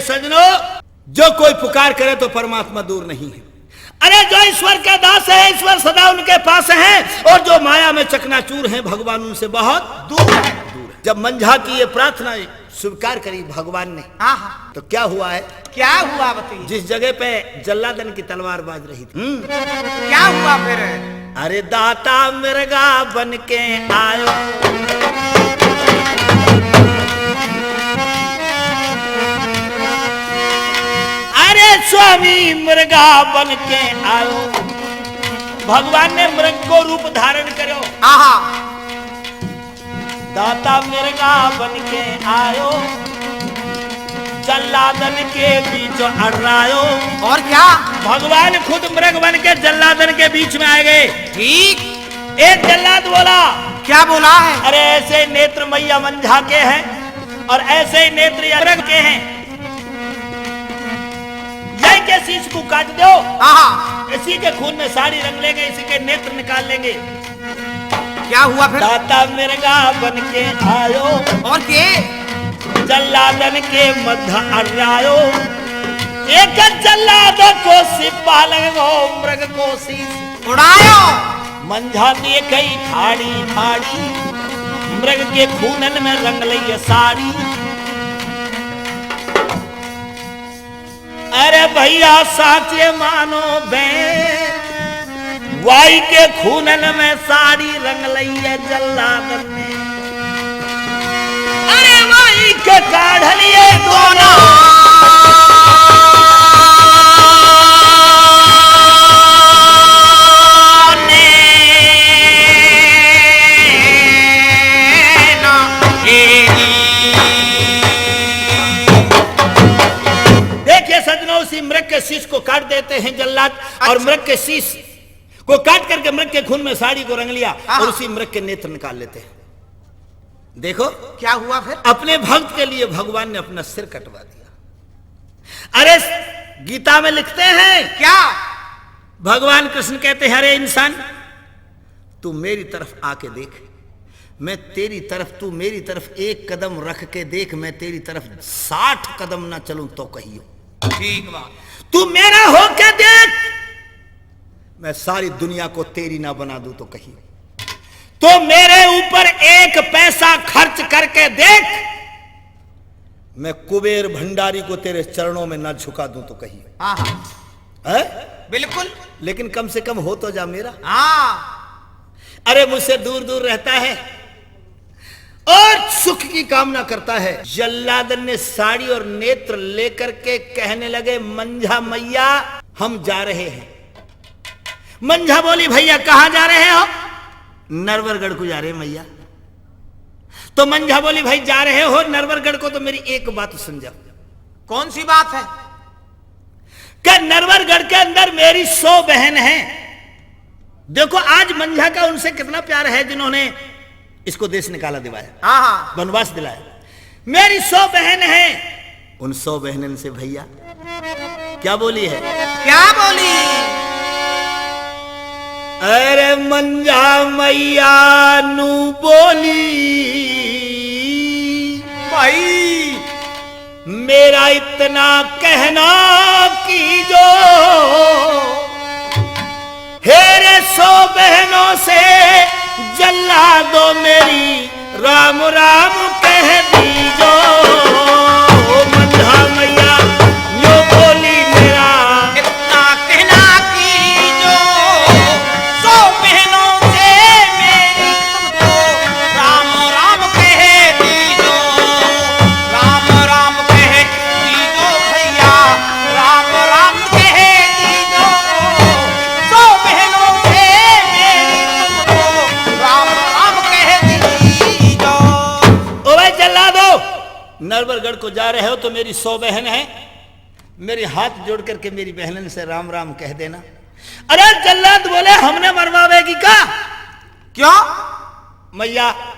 सजनों, जो कोई पुकार करे तो परमात्मा दूर नहीं है। अरे, जो ईश्वर का दास है, ईश्वर सदा उनके पास है, और जो माया में चकनाचूर हैं, भगवान उनसे बहुत दूर है। दूर है। जब मंझा की ये प्रार्थना स्वीकार करी भगवान ने, हाँ, हाँ। तो क्या हुआ है? क्या हुआ बताइए? जिस जगह पे जल्लादन की तलवार बाज रही थी, हम्म। क्या हुआ फिर? अरे दाता मृगा बन के आयो। अरे स्वामी मृगा बन के आयो। भगवान ने मृग को रूप धारण करो। आहा। दाता मृगा बन के आयो, जल्लादन के बीच अड़रायो। और क्या? भगवान खुद मृग बन के जल्लादन के बीच में आ गए। ठीक। एक जल्लाद बोला। क्या बोला है? अरे ऐसे नेत्र मैया मंझा के हैं और ऐसे ही नेत्र या मृग के हैं। यही के शीश को काट दो। हाँ। इसी के खून में साड़ी रंग लेंगे, इसी के नेत्र निकाल लेंगे। क्या हुआ फिर? दाता मृगा बन के आयो। और के? जल्लादन के मध्य अड़रायो। एक जल्लाद को सिपालक हो, मृग को शीश उड़ायो। मंझा देखई ठाड़ी ठाड़ी, मृग के खूनन में रंग लई साड़ी। अरे भैया साचे मानो बे, वाई के खूनन में साड़ी रंग लई है जल्लादन ने। अरे वाई के काढ़ लिए दोना। देखिए सज्जनों, उसी मृग के शीश को काट देते हैं जल्लाद, और अच्छा। मृग के शीश को काट करके मृग के खून में साड़ी को रंग लिया, हाँ। और उसी मृग के नेत्र निकाल लेते हैं। देखो, क्या हुआ फिर? अपने भक्त के लिए भगवान ने अपना सिर कटवा दिया। अरे, गीता में लिखते हैं क्या? भगवान कृष्ण कहते हैं, "अरे इंसान, तू मेरी तरफ आके देख, मैं तेरी तरफ, तू मेरी तरफ एक कदम रख के देख, मैं तेरी तरफ साठ कदम ना चलूं तो कहियो।" ठीक बात। "तू मेरा होके देख, मैं सारी दुनिया को तेरी ना बना दूं तो कहियो। तो मेरे ऊपर एक पैसा खर्च करके देख, मैं कुबेर भंडारी को तेरे चरणों में ना झुका दूं तो कहियो।" हाँ, हाँ। है? बिल्कुल। लेकिन कम से कम हो तो जा मेरा। हाँ। अरे, मुझसे दूर दूर रहता है और सुख की कामना करता है। जल्लादन ने साड़ी और नेत्र लेकर के कहने लगे, "मंझा मैया, हम जा रहे हैं।" मंझा बोली, "भैया, कहाँ जा रहे हो?" "नरवरगढ़ को जा रहे हैं मैया।" तो मंझा बोली, "भाई, जा रहे हो नरवरगढ़ को, तो मेरी एक बात सुन जाओ।" कौन सी बात है? कि नरवरगढ़ के अंदर मेरी सौ बहन हैं। देखो, आज मंझा का उनसे कितना प्यार है, जिन्होंने इसको देश निकाला दिवाया, हाँ, हाँ। वनवास दिलाया। मेरी सौ बहन हैं, उन सौ बहनन से भैया क्या बोली है? क्या बोली? अरे मंझा मैया नू बोली, भाई, मेरा इतना कहना कीजो, हे रे सौ बहनों से जल्लादो मेरी राम राम कह दीजो। मंझा मैया यो बोली मेरा। इतना कहना कीजो, सौ बहनों से मेरी तुमको राम राम कह दीजो। राम राम कह दीजो भैया, राम राम कह दीजो। सौ बहनों से मेरी तुमको राम राम कह दीजो। ओ भाई जल्लादो, नरवरगढ़ को जा रहे हो तो मेरी सौ बहन है, मेरे हाथ जोड़ करके मेरी बहनन से राम राम कह देना। अरे जल्लाद बोले, "हमने मरवावेगी का?" क्यों? मैया,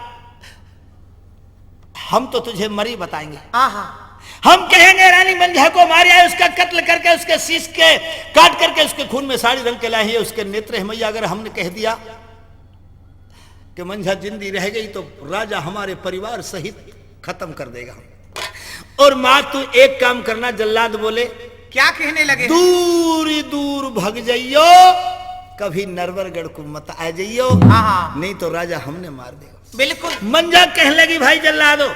हम तो तुझे मरी बताएंगे। आहा। हम कहेंगे, रानी मंझा को मार आए, उसका कत्ल करके, उसके शीश के काट करके, उसके खून में साड़ी रंग के लाई है, उसके नेत्र है। मैया, अगर हमने कह दिया कि मंझा जिंदी रह गई, तो राजा हमारे परिवार सहित खत्म कर देगा। और माँ, तू एक काम करना, जल्लाद बोले। क्या कहने लगे? दूर दूर भग जाइयो, कभी नरवरगढ़ को मत आ जाइयो, हाँ, हाँ। नहीं तो राजा हमने मार देगा। बिल्कुल। मंझा कहने लगी, भाई जल्लादो,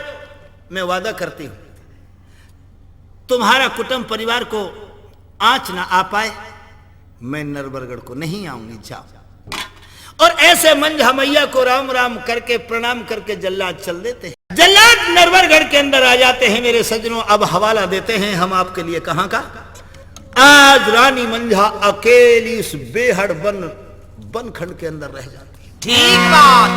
मैं वादा करती हूँ, तुम्हारा कुटुंब परिवार को आँच ना आ पाए, मैं नरवरगढ़ को नहीं आऊंगी, जाओ। और ऐसे मंझा मैया को राम राम करके, प्रणाम करके जल्लाद चल देते हैं। जल्लाद नरवरगढ़ के अंदर आ जाते हैं मेरे सज्जनों। अब हवाला देते हैं हम आपके लिए कहाँ का। आज रानी मंझा अकेली इस बेहड़ बन, बनखंड के अंदर रह जाती है। ठीक बात।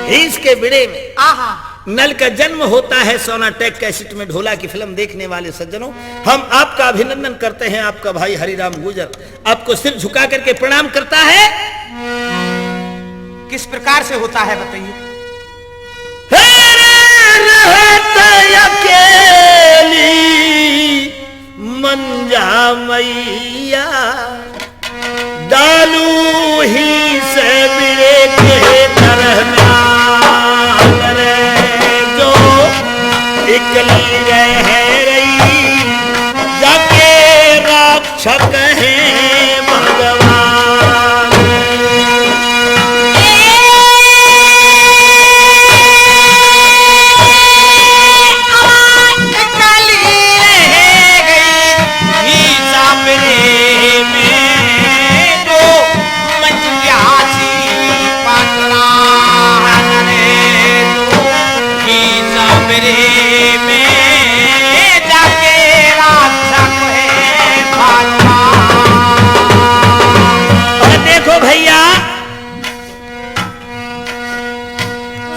हींस के बिड़े में आहा। नल का जन्म होता है सोनाटेक कैसेट में। ढोला की फिल्म देखने वाले सज्जनों, हम आपका अभिनंदन करते हैं, आपका भाई हरिराम गुर्जर आपको सिर झुका करके प्रणाम करता है। किस प्रकार से होता है, बताइए। हे रे रहत अकेली मंझा मैया, डालू हींस बिड़े के तरह म्यान रे, जो इकली रह रही, जाके रक्षक हैं भगवान। और देखो भैया,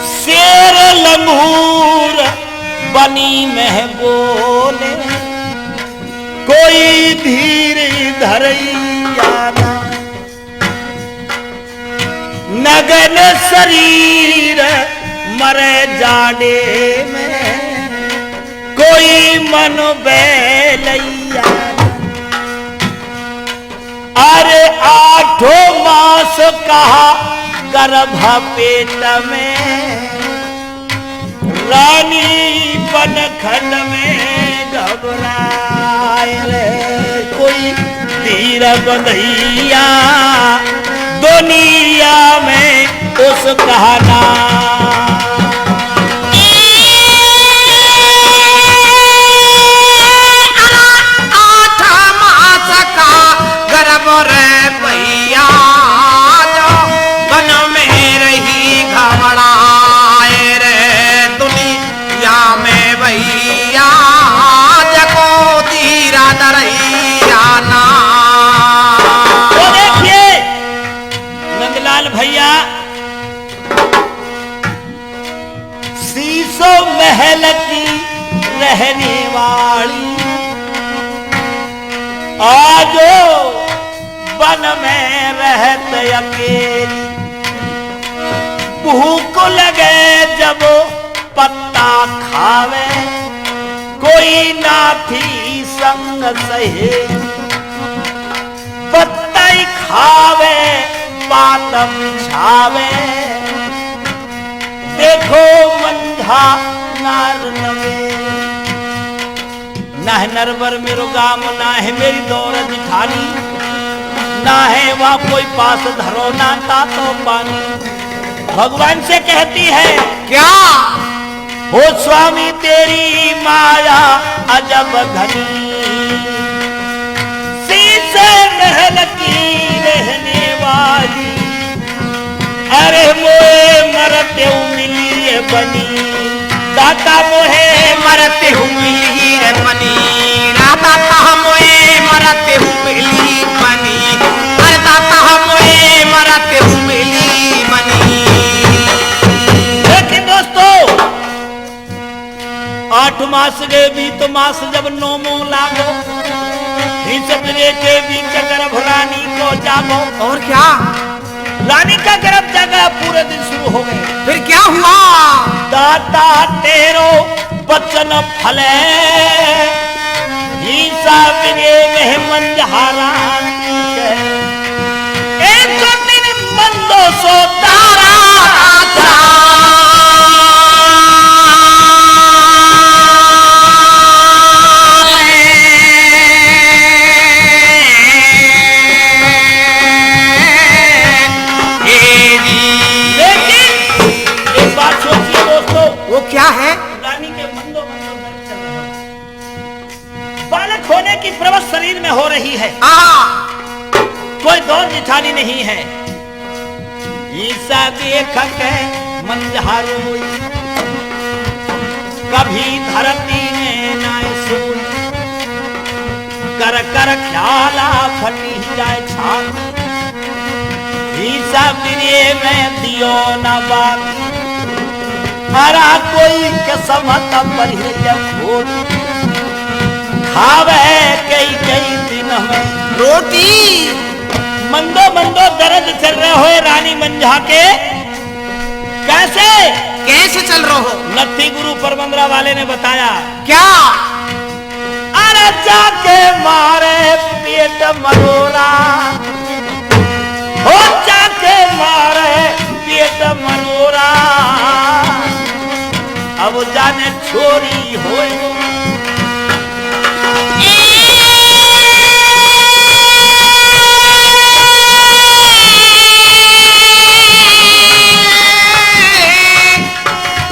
शेर लंगूर बनी में बोले, कोई धीर धरैया ना। नगन शरीर मरे जाड़े में, कोई मन बैलैया। अरे आठों मास कहा गर्भ पेट में, रानी बनखंड में घबराए रे। कोई धीर बंधैया दुनिया में उसका ना। आठ मास का गर्भ रे भैया, जो बन में रही घबराए रे दुनिया में भैया, जको धीर धरैया ना। तो देखिए, नंदलाल भैया, सीसो महल की रहने वाली, आजो बन में रहत अकेली। भूख लगे जब पत्ता खावे, कोई ना थी संग सहेली। पत्तई खावे, पात बिछावे। देखो मंझा नार नवे। ना है नरवर मेरो गाम, ना है मेरी दौर जिठानी, ना है वहाँ कोई पास धरो, ना तातो पानी। भगवान से कहती है, क्या? हो स्वामी तेरी माया अजब घनी, शीशे महल की रहने वाली। अरे मोए मरते हूँ मिली ये बनी, दाता मोहे मरते हूँ मिली ये बनी, दाता मोहे मरते हूँ मिली बनी, अरे दाता मोहे मरते हूँ मिली बनी। लेकिन दोस्तों, आठ मास गए बीत मास जब नौमो लागो, इस बिरे के बीच गर्भ रानी को जागो। और क्या? रानी का गर्भ जागा, पूरे दिन शुरू हो गए। फिर क्या हुआ? दाता तेरो वचन फले, ईसा बिरे में मंझा रानी के। एक दिन मंदो सो तारा राजा। प्रवत शरीर में हो रही है। हाँ। कोई दौर जिठानी नहीं है। ईसा देख के मंझा रोई, कभी धरती में नाय सोई। कर कर ख्याला फटी जाए छाती, ईसा बिरे में दियो न बाती। हरा कोई कसम तब पर ही जब खोटी, खावे कई कई दिन में रोटी। मंदो मंदो दर्द चल रहे हो रानी मंझा के। कैसे? कैसे चल रहो हो? नत्थी गुरु परमंदरा वाले ने बताया। क्या? अरे जाके मारे पेट मरोरा, हो जाके मारे पेट मरोरा। अब जाने छोरी होय।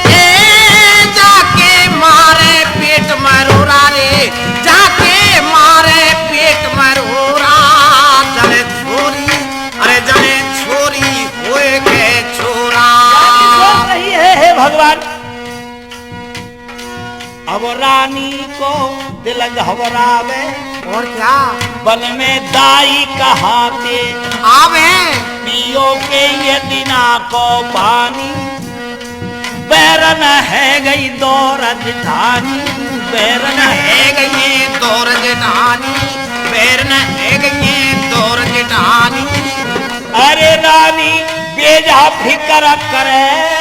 ए, जाके मारे पेट मरोरा रे, जाके मारे पेट मरोरा। जने छोरी, अरे जने छोरी होय के छोरा। रानी रो रही है, हे भगवान। अब रानी को दिल घबरावे। और क्या? बन में दाई कहाते आवे। पियो के ये दिना को पानी, बैरन है गई दौर जिठानी, बैरन है गई दौर जिठानी, बैरन है गई दौर जिठानी। अरे रानी बेजा फिकर करे,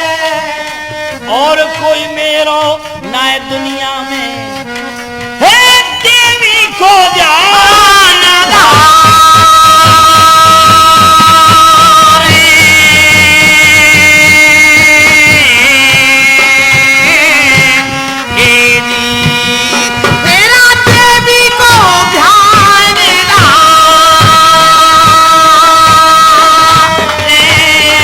और कोई मेरो नाय दुनिया में। हे देवी को जान दा। हे जी, मेरा देवी को ध्यान दा। हे जी।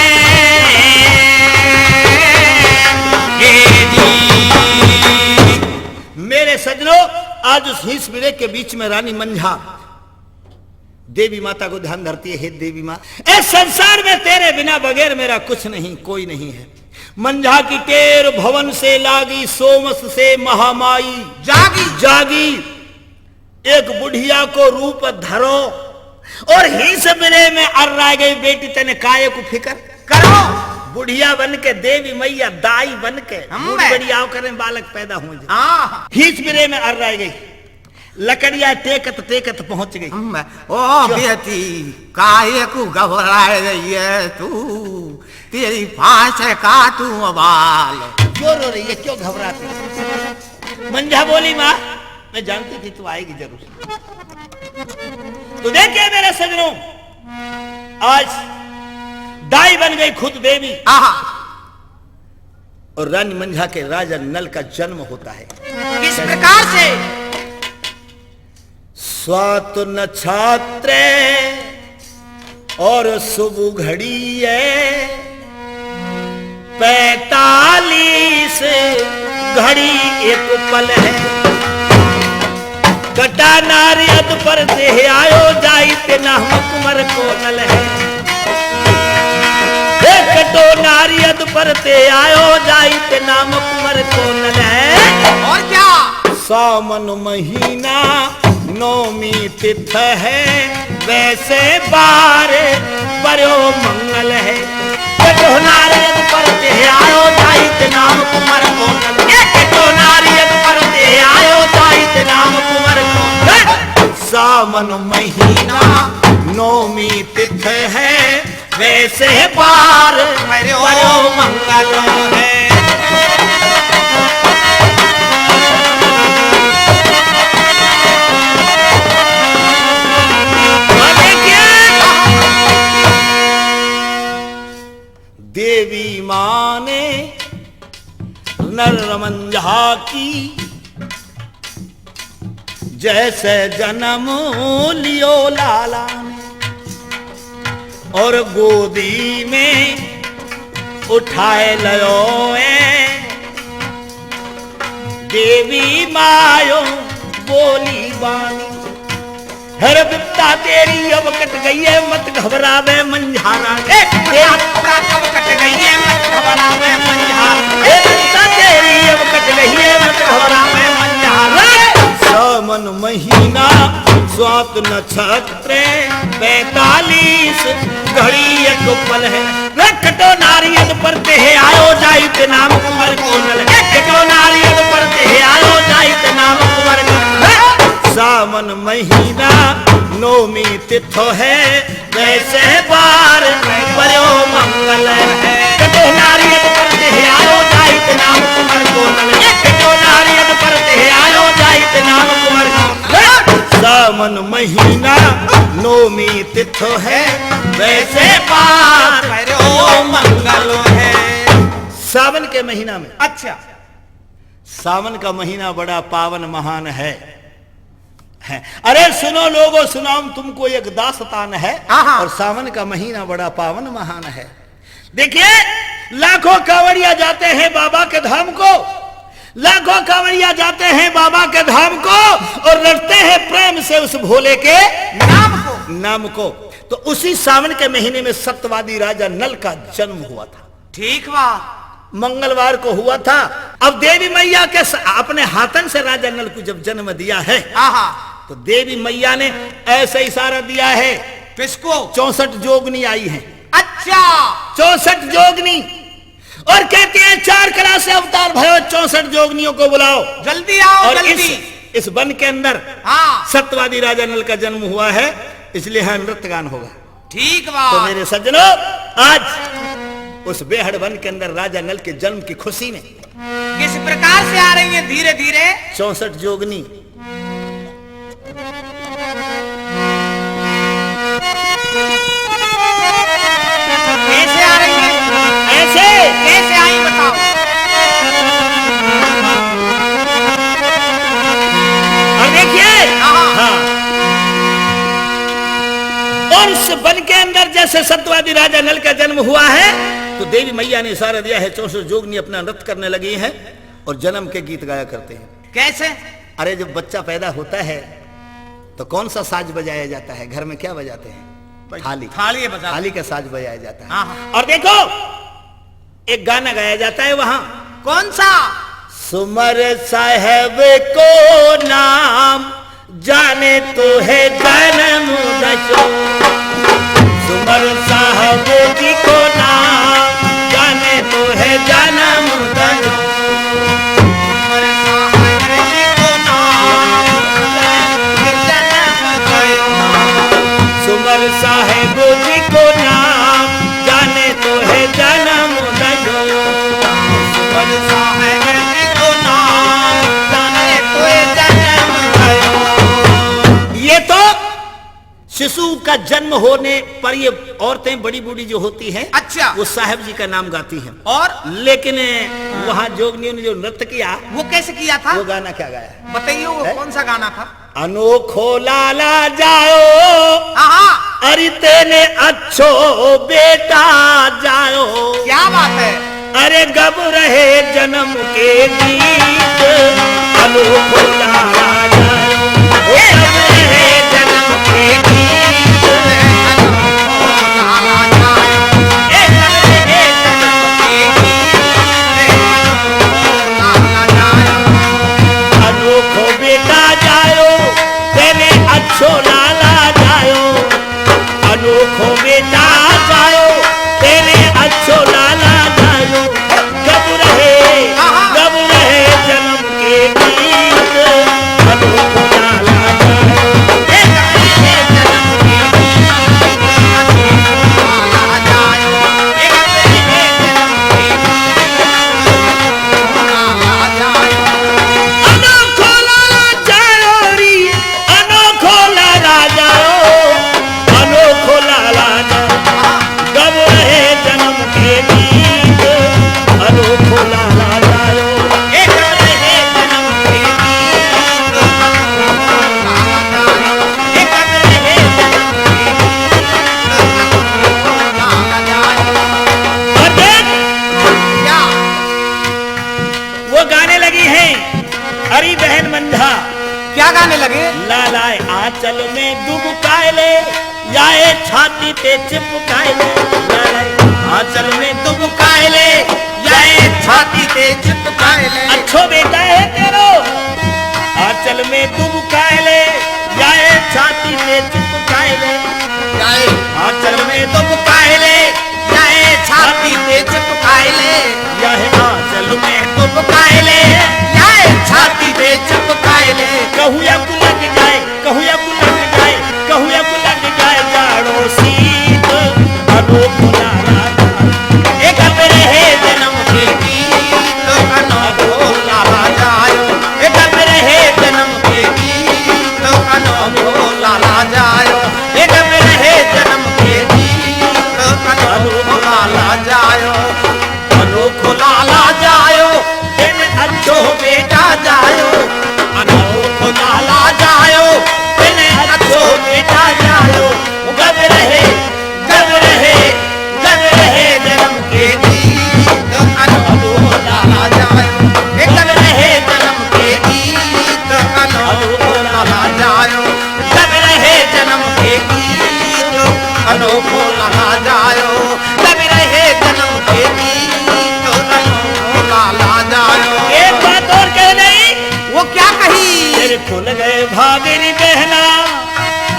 मेरे सजनों, आज उस हीस बिरे के बीच में रानी मंझा देवी माता को ध्यान धरती है, "हे देवी माँ, इस संसार में तेरे बिना बगैर मेरा कुछ नहीं, कोई नहीं है।" मंझा की टेर भवन से लागी, सोमस से महामाई जागी। जागी। एक बुढ़िया को रूप धरो और हीस बिरे में अर्राय गई, "बेटी तने काये को फिकर करो।" बुढ़िया बन के, देवी मैया दाई बन के, हम बूढ़ बे। बड़ी आओ करें, बालक पैदा हो जाए। हाँ। हीस बिरे में अर्राय गई। लकड़िया टेकत टेकत पहुंच गई। हम, ओ क्यों? बेटी, काहे को घबराए रही है तू? तेरी फांस काटूं बाल। क्यों रो रही है, क्यों घबराती है? मंझा बोली, "माँ, मैं जानती थी तू आएगी जरूर।" तो देखिए मेरे सजनों, आज दाई बन गई खुद देवी। आहा। और रानी मंझा के राजा नल का जन्म होता है। किस प्रकार से? स्वात नक्षत्र और शुभ घड़ी है, पैंतालीस घड़ी एक पल है। कटा नारी अद पर देह आयो, जाइत नाम कुंवर कोनल है। हे कटो नारी अद पर देह आयो, जाइत नाम कुंवर कोनल है। और क्या? सावन महीना नौमी तिथ है, वैसे बार बड़ो मंगल है। कटो नारी अद पर देह आयो, जाइत नाम कुंवर कोनल। ए कटो नारी अद पर देह आयो, जाइत नाम कुंवर कोनल। सावन महीना नौमी तिथ है, वैसे बार बड़ो मंगल है। देवी माँ ने नर मंझा की जैसे जन्म लियो लाला ने, और गोदी में उठाए लयो ए देवी मायो बोली बानी। अरे बिपता तेरी अब कट गई है, मत घबरावे मंझारा। ए, तेरी बिपता अब कट गई है, मत घबरावे मंझारा। ए, बिपता तेरी अब कट गई है, मत घबरावे मंझारा। सावन महीना, स्वात नक्षत्र, पैंतालीस घड़ी एक पल है। रे कटो नारियद परते है, आयो जाइत नाम कुंवर कोनल। रे कटो नारियद परते है, आयो जाइत नाम कुंवर कोनल। रे सावन महीना नौमी तिथो है, वैसे बार पर्यो मंगल है। कटो नारियद परते है, आयो जाइत नाम कुंवर कोनल। रे कटो नारियद परते है, आयो जाइत नाम कुंवर कोनल। सावन महीना नौमी तिथो है, वैसे पार पर्यो मंगल है। सावन के महीना में। अच्छा। सावन का महीना बड़ा पावन महान है, है। अरे सुनो लोगो, सुनाऊं तुमको एक दास्तान है। आहा। और सावन का महीना बड़ा पावन महान है। देखिए, लाखों कांवड़िया जाते हैं बाबा के धाम को, लाखों कांवड़िया जाते हैं बाबा के धाम को और रटते हैं प्रेम से उस भोले के नाम को। नाम को। तो उसी सावन के महीने में सत्यवादी राजा नल का जन्म हुआ था। ठीक बा। मंगलवार को हुआ था। अब देवी मैया के स-, अपने हाथन से राजा नल को जब जन्म दिया है, आहा। तो देवी मैया ने ऐसा इशारा दिया है। किसको? चौसठ जोगनी आई हैं। अच्छा। चौसठ जोगनी। और कहती हैं, चार कला से अवतार भयो, चौसठ जोगनियों को बुलाओ। जल्दी आओ, और जल्दी। इस, इस वन के अंदर, हाँ। सत्यवादी राजा नल का जन्म हुआ है, इसलिए यहाँ नृत्य गान होगा। ठीक बा। तो मेरे सज्जनों, आज उस बेहड़ वन के अंदर राजा नल के जन्म की खुशी में किस प्रकार से आ रही है धीरे धीरे? चौसठ जोगनी। कैसे आ रही है? ऐसे। कैसे आई बताओ। और देखिए, हाँ, हाँ। हाँ। और उस वन के अंदर जैसे सत्यवादी राजा नल का जन्म हुआ है, तो देवी मैया ने इशारा दिया है, चौसठ जोगनी अपना नृत्य करने लगी हैं और जन्म के गीत गाया करते हैं। कैसे? अरे, जब बच्चा पैदा होता है, तो कौन सा साज बजाया जाता है? घर में क्या बजाते हैं? भाई, थाली। थाली बजाते हैं। थाली का साज बजाया जाता है। हाँ, हाँ। और देखो, एक गाना गाया जाता है वहां। कौन सा? सुमर साहेब को नाम, जाने तो है जन्म दशो। सुमर साहेब जी को नाम, जाने तो है जन्म दशो। सुमर साहेब जी को नाम, जाने तो है जन्म दशो। सुमर साहेब जी को नाम, जाने तो है जन्म दशो। सुमर साहेब जी को नाम, जाने तो है जन्म दशो। ये तो शिशु का जन्म होने पर ये औरतें बड़ी बूढ़ी जो होती हैं, अच्छा। वो साहेब जी का नाम गाती हैं। और? लेकिन वहाँ जोगनियों ने जो नृत्य किया, वो कैसे किया था? वो गाना क्या गाया? बताइए, वो है? कौन सा गाना था? अनोखो लाला जायो, हाँ, हाँ। अरे तेने अच्छो बेटा जायो। क्या बात है? अरे गब रहे जन्म के गीत, अनोखो लाला जायो। ओ गब रहे जन्म के गीत, अनोखो लाला जायो। ए गब रहे जन्म के गीत, अनोखो लाला जायो। अनोखो बेटा जायो, तेने अच्छो लाला जायो। अनोखो बेटा जायो, तेने अच्छो लाला जायो। गब रहे, गब रहे जन्म के गीत, अनोखो लाला जायो। अनोखो लाला जायो री, अनोखो लाला जायो, अनोखो लाला जायो। गब रहे जन्म के गीत, अनोखो लाला जायो। अरे, वो गाने लगी हैं, अरे बहन मंझा, क्या गाने लगे? लालाए आंचल में दुबकाए ले, याए छाती पे चिपकाए ले। लालाए आंचल में दुबकाए ले, याए छाती पे चिपकाए ले। अच्छो बेटा है तेरो। आंचल में दुबकाए ले, याए छाती पे चिपकाए ले। याए आंचल में दुबकाए ले, याए छाती पे चिपकाए ले। याए आंचल में दुबकाए ले, याए छाती पे चिपकाए ले। कहूँ या कुलक जाए, कहूँ या कुलक जाए, कहूँ या कुलक जाए, जाड़ो सीत अनोखो लाला। एक अब रहे जन्म के गीत अनोखो लाला जायो। एक अब रहे जन्म के गीत अनोखो लाला जायो। एक अब रहे जन्म के गीत अनोखो लाला जायो। अनोखो लाला जायो, दिन अच्छो बेटा जायो। अनोखो लाला जायो, दिन अच्छो बेटा जायो। गब रहे, गब रहे, गब रहे जन्म के गीत अनोखो लाला जायो। गब रहे जन्म के गीत अनोखो लाला जायो। गब रहे जन्म के गीत अनोखो लाला जायो। गब रहे जन्म के गीत अनोखो लाला जायो। एक बात और कह दई। वो क्या कही? तेरे खुल गए भाग री बहना।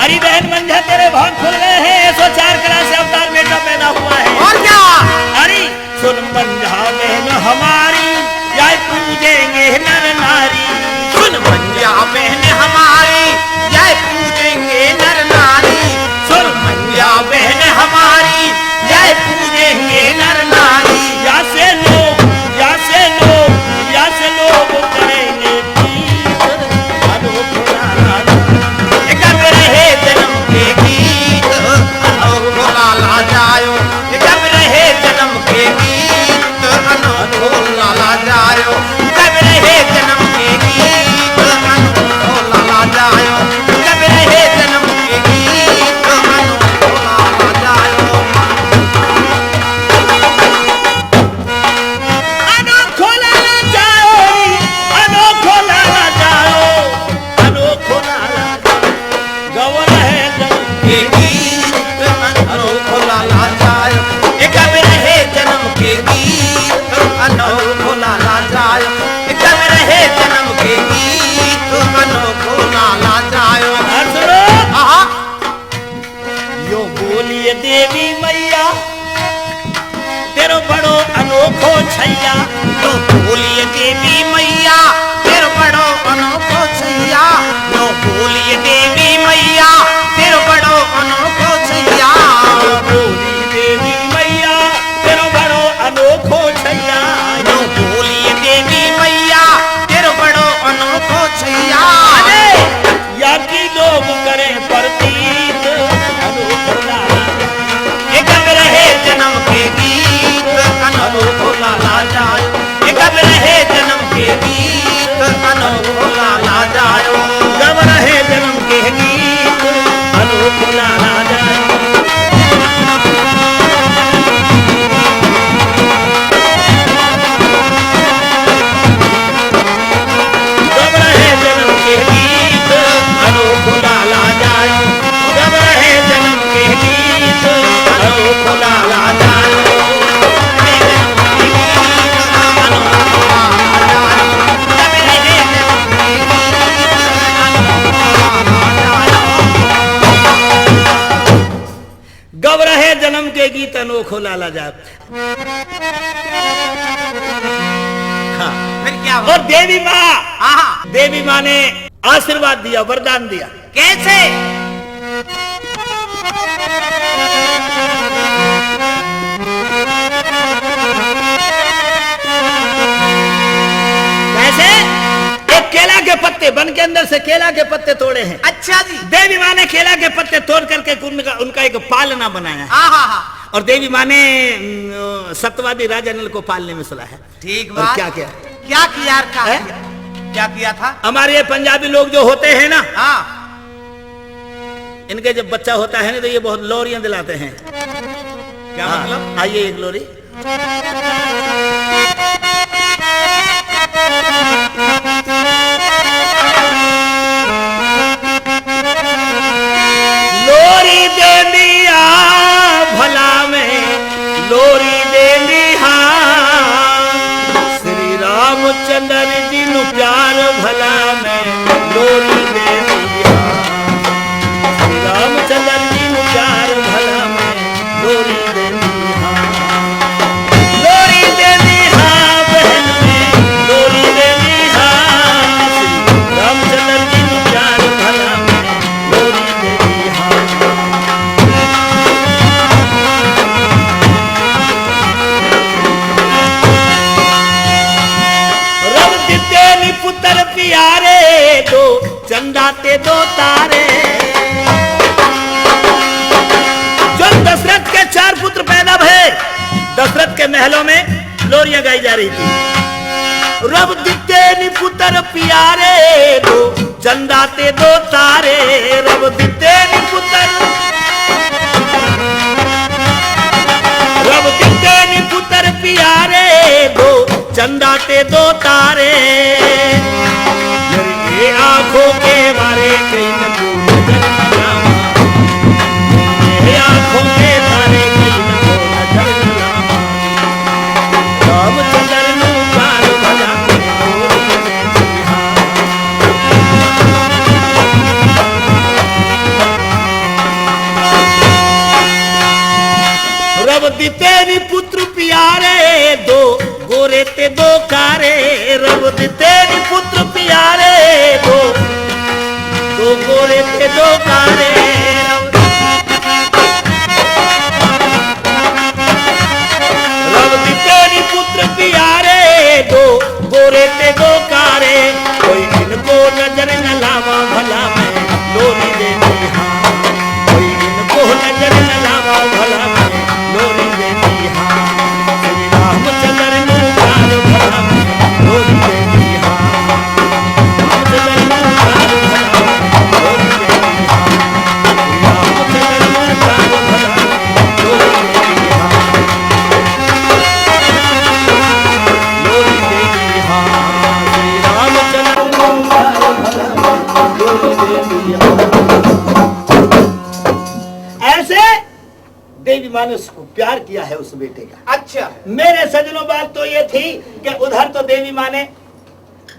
अरे बहन मंझा, तेरे भाग खुल गए हैं। ऐसो चार कला से अवतार बेटा पैदा हुआ है। और क्या? अरे सुन मंझा बहन हमारी, या पूजेंगे नर नारी। सुन मंझा बहन हमारी, या पूजेंगे नर नारी। सुन मंझा बहन हमारी, या पूजेंगे नर नारी। या से लोग, या से लोग, या से लोग करेंगे एक अब रहे जन्म के गीत अनोखो लाला जायो। एक अब रहे जन्म के गीत अनोखो लाला जायो। एक अब रहे जन्म के गीत अनोखो लाला जायो। एक अब रहे जन्म के गीत अनोखो लाला जायो। अनोखो लाला जायो, अनोखो लाला जायो, अनोखो लाला जायो। गब रहे जन्म के गीत अनोखो लाला जायो। एक अब रहे जन्म के गीत अनोखो लाला जायो। एक अब रहे जन्म के गीत अनोखो लाला जायो। और सुनो। आहा। यो बोलिए देवी मैया, तेरो बड़ो अनोखो छैया। यो बोलिए देवी मैया, तेरो बड़ो अनोखो छैया। यो बोलिए देवी मैया, तेरो बड़ो अनोखो छैया। यो बोलिए देवी मैया, तेरो बड़ो अनोखो छैया। यो बोलिए देवी मैया, तेरो बड़ो अनोखो छैया। अरे! या की लोग करें प्रतीत अनोखो लाला। एक अब रहे जन्म के गीत अनोखो लाला जायो। एक अब रहे जन्म के गीत अनोखो लाला जायो। गब रहे जन्म के गीत अनोखो लाला जायो। गब रहे जन्म के गीत अनोखो लाला जायो। गब रहे जन्म के गीत अनोखो लाला जायो। गब रहे जन्म के गीत अनोखो लाला जायो। हाँ। फिर क्या हुआ? और देवी माँ, हाँ, हाँ। देवी माँ ने आशीर्वाद दिया, वरदान दिया। कैसे? कैसे? एक केला के पत्ते, वन के अंदर से केला के पत्ते तोड़े हैं। अच्छा जी। देवी माँ ने केला के पत्ते तोड़ करके उनका, उनका एक पालना बनाया। हाँ, हाँ, हाँ। और देवी माँ ने, उम, सत्यवादी राजा नल को पालने में सुलाया है। ठीक और बात। क्या किया? क्या किया था? हैं? क्या किया था? हमारे ये पंजाबी लोग जो होते हैं ना, हाँ। इनके जब बच्चा होता है ना, तो ये बहुत लोरियां दिलाते हैं। क्या हाँ, मतलब? आइए एक लोरी। प्यारे दो चंदा ते दो तारे। जब दशरथ के चार पुत्र पैदा भए, दशरथ के महलों में लोरियां गाई जा रही थी। रब दिते नि पुत्र प्यारे दो चंदा ते दो तारे। रब दिते नि पुत्र, रब दिते नि पुत्र प्यारे दो चंदा ते दो तारे। मेरी ये आंखों के मारे कहीं न तू नजर न लावा। ये आंखों के मारे कहीं न तू नजर न लावा। रामचंद्र नू प्यार भला। रब दिते नि पुत्र प्यारे दो गोरे ते दो कारे। रब दिते नि पुत्र प्यारे दो, दो गोरे ते दो कारे। रब दिते नि पुत्र प्यारे दो गोरे ते दो कारे। कोई इनको नजर न लावा भला मैं लोरी दे दी हाँ। कोई इनको नजर न लावा भला मैं लोरी दे दी हाँ। श्री रामचंद्र नू प्यार भला मैं लोरी दे दी हाँ। रामचंद्र नू प्यार भला मैं लोरी दे दी हाँ। श्री रामचंद्र नू प्यार भला मैं लोरी दे दी हाँ। लोरी दे दी हाँ। श्री रामचंद्र नू प्यार भला मैं लोरी दे दी हाँ। ऐसे देवी माँ ने उसको प्यार किया है, उस बेटे का। अच्छा। मेरे सज्जनों, बात तो ये थी कि उधर तो देवी माँ ने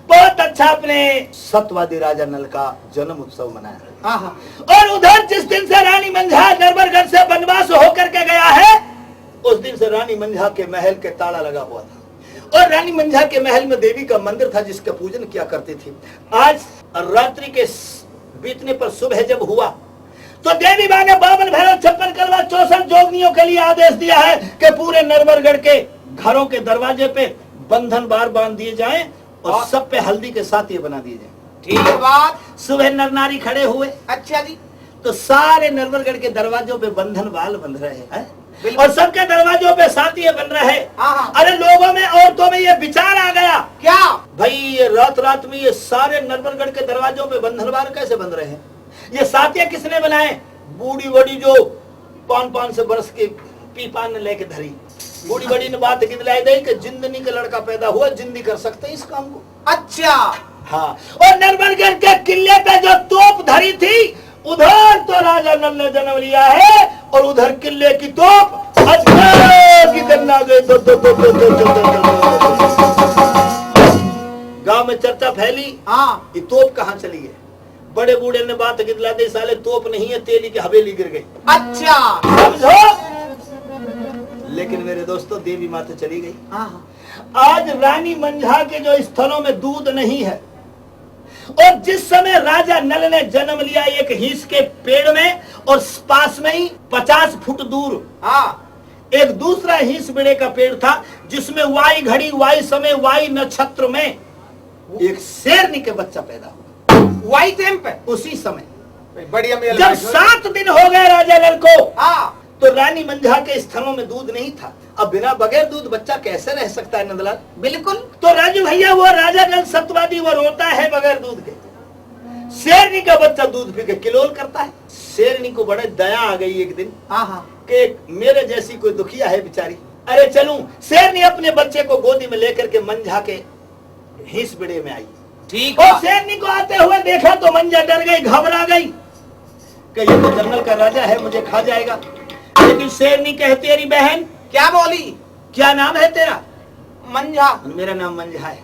बहुत अच्छा अपने सतवादी राजा नल का जन्म उत्सव मनाया। हाँ, हाँ। और उधर जिस दिन से रानी मंझा नरवरगढ़ से वनवास होकर के गया है, उस दिन से रानी मंझा के महल के ताला लगा हुआ था। और रानी मंझा के महल में देवी का मंदिर था, जिसका पूजन किया करती थी। आज रात्रि के स-, बीतने पर सुबह जब हुआ, तो देवी माँ ने बावन भैरव, छप्पन कलवा, चौसठ जोगनियों के लिए आदेश दिया है कि पूरे नरवरगढ़ के घरों के दरवाजे पे बंधन वार बांध दिए जाएं और और? सब पे हल्दी के साथ ये बना दिए जाएं। ठीक बात। सुबह नर नारी खड़े हुए। अच्छा जी। तो सारे नरवरगढ़ के दरवाजों पे बंधन वाल बंध रहे हैं। बिल्कुल। और सबके दरवाजों पे साथ ये बन रहे हैं। हाँ, हाँ। अरे, लोगों में, औरतों में ये विचार आ गया। क्या? भाई, ये रात रात में ये सारे नरवरगढ़ के दरवाजों पे बंधन वाल कैसे बंध रहे हैं? ये साथिया किसने बनाए? बूढ़ी बड़ी जो पान, पान से बरस के पीपान ने लेके धरी। बूढ़ी बड़ी ने बात गिदलाई दई कि जिंदनी का लड़का पैदा हुआ, जिंदी कर सकते हैं इस काम को। अच्छा। हाँ। और नरवरगढ़ के किले पे जो तोप धरी थी, उधर तो राजा नल ने जन्म लिया है, और उधर किले की तोप अजगर की दन्ना गई, दो, दो, दो। गांव में चर्चा फैली, हाँ। ये तोप कहाँ चली है? बड़े बूढ़े ने बात गिदला दे, साले तोप नहीं है, तेली की हवेली गिर गई। अच्छा। समझो? लेकिन मेरे दोस्तों, देवी माँ तो चली गई। हाँ, हाँ। आज रानी मंझा के जो स्तनों में दूध नहीं है, और जिस समय राजा नल ने जन्म लिया एक हींस के पेड़ में, और पास में ही पचास फुट दूर, हाँ। एक दूसरा हींस बिड़े का पेड़ था, जिसमें वाई घड़ी, वाई समय, वाई नक्षत्र में एक शेरनी के बच्चा पैदा हुआ। वाई टाइम पे? उसी समय। बढ़िया मेल जब बैठो। सात दिन हो गए राजा नल को, हाँ। तो रानी मंझा के स्तनों में दूध नहीं था। अब बिना बगैर दूध बच्चा कैसे रह सकता है नंदलाल? बिल्कुल। तो राजू भैया, वो राजा नल सतवादी, वो रोता है बगैर दूध के। शेरनी का बच्चा दूध पी के किलोल करता है। शेरनी को बड़े दया आ गई एक दिन, हाँ, हाँ। कि मेरे जैसी कोई दुखिया है बेचारी, अरे चलूं। शेरनी अपने बच्चे को गोदी में लेकर के मंझा के हींस बिड़े में आई। ठीक और है। शेरनी को आते हुए देखा तो मंझा डर गई, घबरा गई कि ये तो जंगल का राजा है, मुझे खा जाएगा। लेकिन शेरनी कहती, "अरे बहन।" क्या बोली? "क्या नाम है तेरा?" "मंझा।" "मेरा नाम मंझा है।"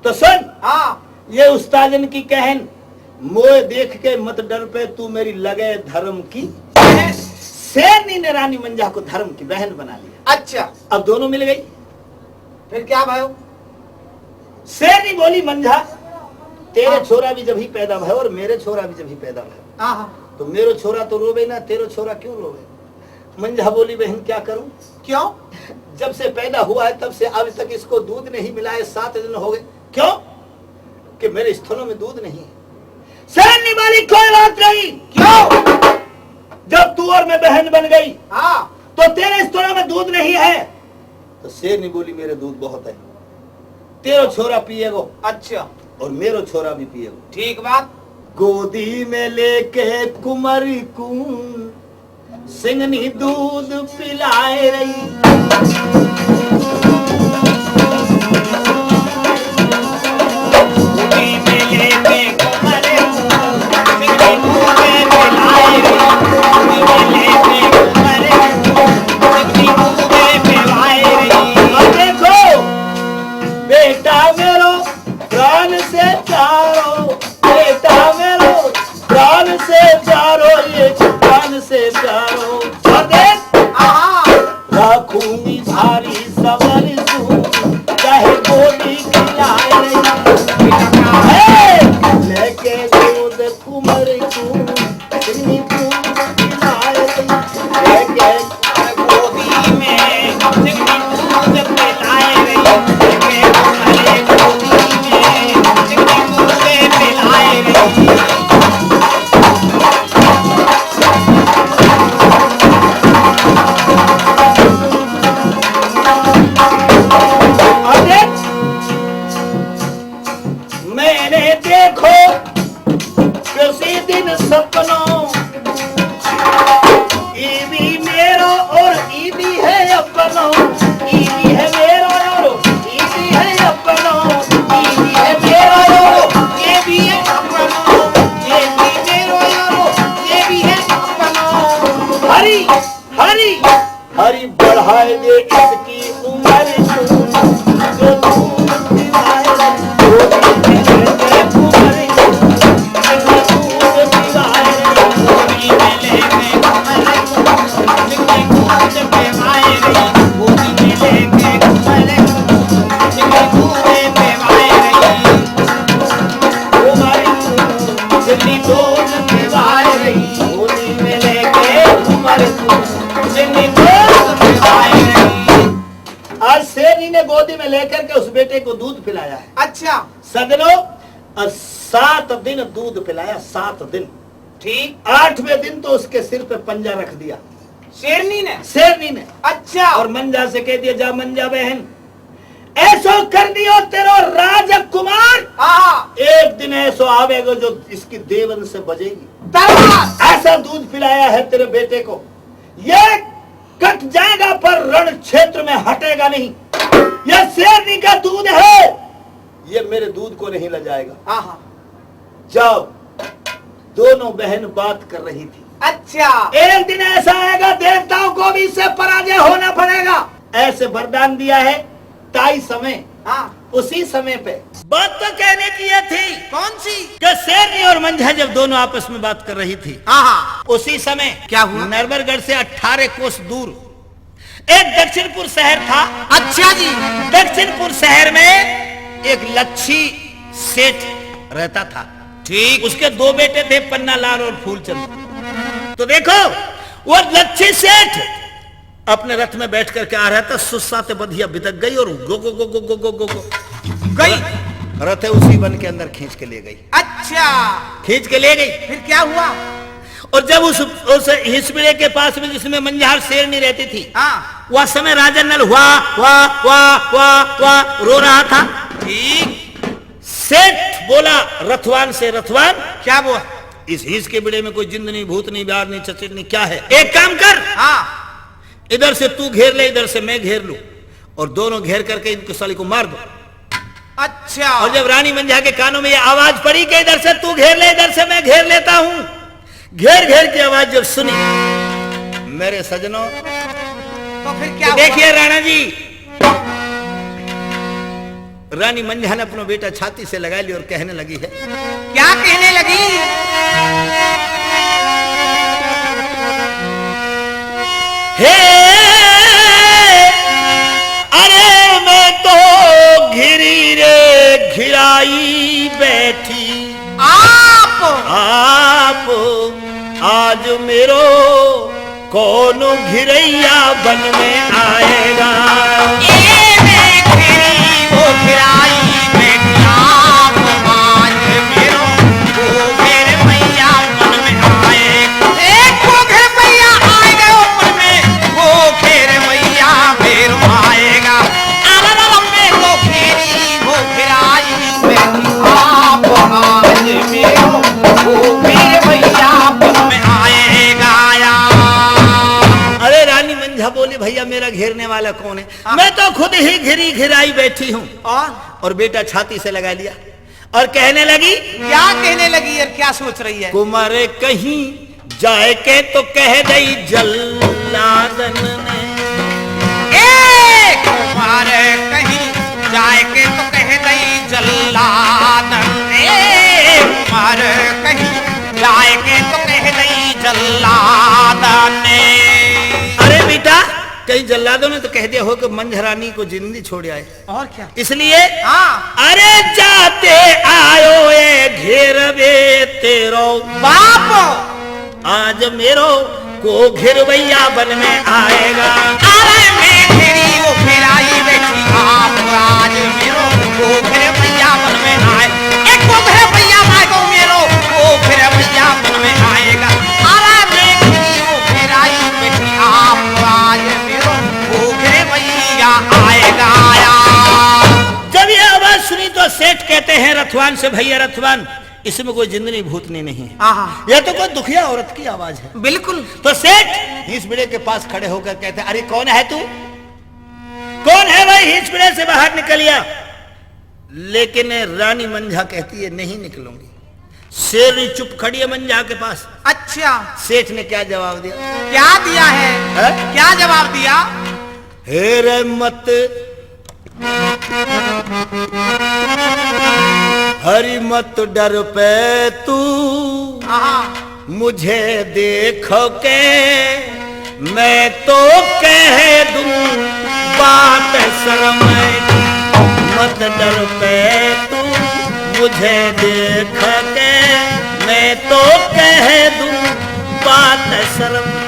तो सुन, हाँ। ये उस्तादन की कहन, "मोय देख के मत डर पे, तू मेरी लगे धर्म की।" शेरनी ने रानी मंझा को धर्म की बहन बना लिया। अच्छा। अब दोनों मिल गई। फिर क्या भयो? शेरनी बोली, "मंझा, तेरे हाँ। छोरा भी जब ही पैदा भयो और मेरे छोरा भी जब ही पैदा भयो। हाँ, हाँ। तो मेरो छोरा तो रोवे ना, तेरो छोरा क्यों रोवे?" मंझा बोली, "बहन, क्या करूं?" क्यों? "जब से पैदा हुआ है, तब से अब तक इसको दूध नहीं मिला है, सात दिन हो गए।" "क्यों?" कि मेरे स्तनों में दूध नहीं है। शेरनी बोली, "कोई बात नहीं।" क्यों? जब तू और मैं बहन बन गई, हाँ। तो तेरे स्तनों में दूध नहीं है। तो शेरनी बोली, "मेरे दूध बहुत है, तेरो छोरा पिएगो।" अच्छा। "और मेरो छोरा भी पिएगो।" ठीक बात। गोदी में लेके कुंवर कूं सिंघनी दूध पिलाए रही। और देखो, बेटा मेरो प्राण से प्यारो, बेटा मेरो प्राण से प्यारो, ये प्राण से प्यारो। और देख, आहा। राखूंगी भारी सबर सूं, चाहे गोली खिलाए। हे, लेके दूध कुंवर कूं, सिंघनी दूध पिलाए। लेके अरे, मैंने देखो किसी दिन सपनो, ई भी मेरो और ई भी है अपनो, ई भी है मेरो और ई भी है अपनो, ई भी है मेरो और ये भी है अपनो, ये भी मेरो और ये भी है अपनो। हरी, हरी, हरी बढ़ाए दे इसकी उम्र को, जो दूध पिलाए, गोदी में लेके कुंवर को, जो दूध पिलाए, गोदी में लेके कुंवर को, जो दूध पिलाए, गोदी में लेके कुंवर को, जो दूध पिलाए। कुंवर को, जो दूध पिलाए, गोदी में लेके कुंवर को। आज शेरनी ने गोदी में लेकर के उस बेटे को दूध पिलाया है। अच्छा। सजनो, और सात दिन दूध पिलाया, सात दिन। ठीक। आठवें दिन तो उसके सिर पे पंजा रख दिया। शेरनी ने? शेरनी ने। अच्छा। और मंझा से कह दिया, "जा मंझा बहन, ऐसो कर दियो तेरो राजकुमार, हाँ। एक दिन ऐसो आवेगो जो इसकी देवन से बजेगी।" तलवार। ऐसा दूध पिलाया है तेरे बेटे को, ये कट जाएगा पर रण क्षेत्र में हटेगा नहीं। यह शेरनी का दूध है, ये मेरे दूध को नहीं लजाएगा। हाँ, हाँ। जाओ, दोनों बहन बात कर रही थी। अच्छा। एक दिन ऐसा आएगा, देवताओं को भी इससे पराजय होना पड़ेगा। ऐसे वरदान दिया है ताई समय। हाँ। उसी समय पे बात तो कहने की ये थी। कौन सी? कि शेरनी और मंझा जब दोनों आपस में बात कर रही थी, हाँ, हाँ। उसी समय क्या हुआ? नरवरगढ़ से अठारह कोस दूर एक दक्षिणपुर शहर था। अच्छा जी। दक्षिणपुर शहर में एक लच्छी सेठ रहता था। ठीक। उसके दो बेटे थे, पन्नालाल और फूलचंद। तो देखो, वो लच्छी सेठ अपने रथ में बैठ करके आ रहा था, सुस्सा ते बधिया बितक गई और गो, गो, गो, गो, गो, गो, गो, गो। गई। रथ है उसी वन के अंदर खींच के ले गई। अच्छा। खींच के ले गई। फिर क्या हुआ? और जब उस, उस हिसबिड़े के पास में जिसमें मंझार शेरनी रहती थी, हाँ। वह समय राजा नल हुआ, हुआ, हुआ, हुआ, हुआ रो रहा था। ठीक। सेठ बोला रथवान से, "रथवान, क्या वो? इस हिस के बिड़े में कोई जिंद नहीं, भूत नहीं, ब्यार नहीं, चचेट नहीं, क्या है? एक काम कर, हाँ। इधर से तू घेर ले, इधर से मैं घेर लूं, और दोनों घेर करके इनको साली को मार दो।" अच्छा। और जब रानी मंझा के कानों में ये आवाज पड़ी कि "इधर से तू घेर ले, इधर से मैं घेर लेता हूं," घेर घेर की आवाज जब सुनी, मेरे सजनों, तो फिर क्या तो हुआ? देखिए राणा जी, रानी मंझा ने अपना बेटा छाती से लगा लिया और कहने लगी है। क्या कहने लगी? हे, अरे मैं तो घिरी रे घिराई बैठी। आप? आप, आज मेरो कौन घिरैया बन में आएगा? ए मैं घिरी वो घिराई बैठी आप। घेरने वाला कौन है? हाँ। मैं तो खुद ही घिरी घिराई बैठी हूँ। और? और बेटा छाती से लगा लिया और कहने लगी। क्या कहने लगी और क्या सोच रही है? कुमार कहीं जाए के तो कह दई जल्लादन ने। ए! कुमार कहीं जाए के तो कह दई जल्लादन ने। कुमार कहीं जाए के तो कह दई जल्लादन ने। अरे बेटा, कहीं जल्लादों ने तो कह दिया हो कि मंझरानी को जिंदी छोड़ आए। और क्या? इसलिए हाँ। अरे जाते आयो ए घेरवे तेरो बाप। आज मेरो को घेरवैया बन में आएगा। अरे मैं घेरी वो घेराई बैठी आप। आज मेरो को घेरवैया बन में आए। एक को घेरवैया भाई को मेरो को घेरवैया बन में आएगा। अरे मैं घेरी वो घेराई बैठी आप। आज मेरो को घेरवैया आएगा। जब ये आवाज सुनी तो सेठ कहते हैं रथवान से, भैया रथवान, इसमें कोई जिंदनी भूतनी नहीं है। आहा। यह तो कोई दुखिया औरत की आवाज है। बिल्कुल। तो सेठ हींस बिड़े के पास खड़े होकर कहते, अरे कौन है तू? कौन है भाई? हींस बिड़े से बाहर निकलिया। लेकिन रानी मंझा कहती है, नहीं निकलूंगी। शेरनी चुप खड़ी है मंझा के पास। अच्छा। सेठ ने क्या जवाब दिया? क्या दिया है? हैं? क्या जवाब दिया? हे रे मत हरि मत डर पे तू, हाँ। मुझे देख के मैं तो कह दूं बात शर्म की। मत डर पे तू, मुझे देख के मैं तो कह दूं बात शर्म की।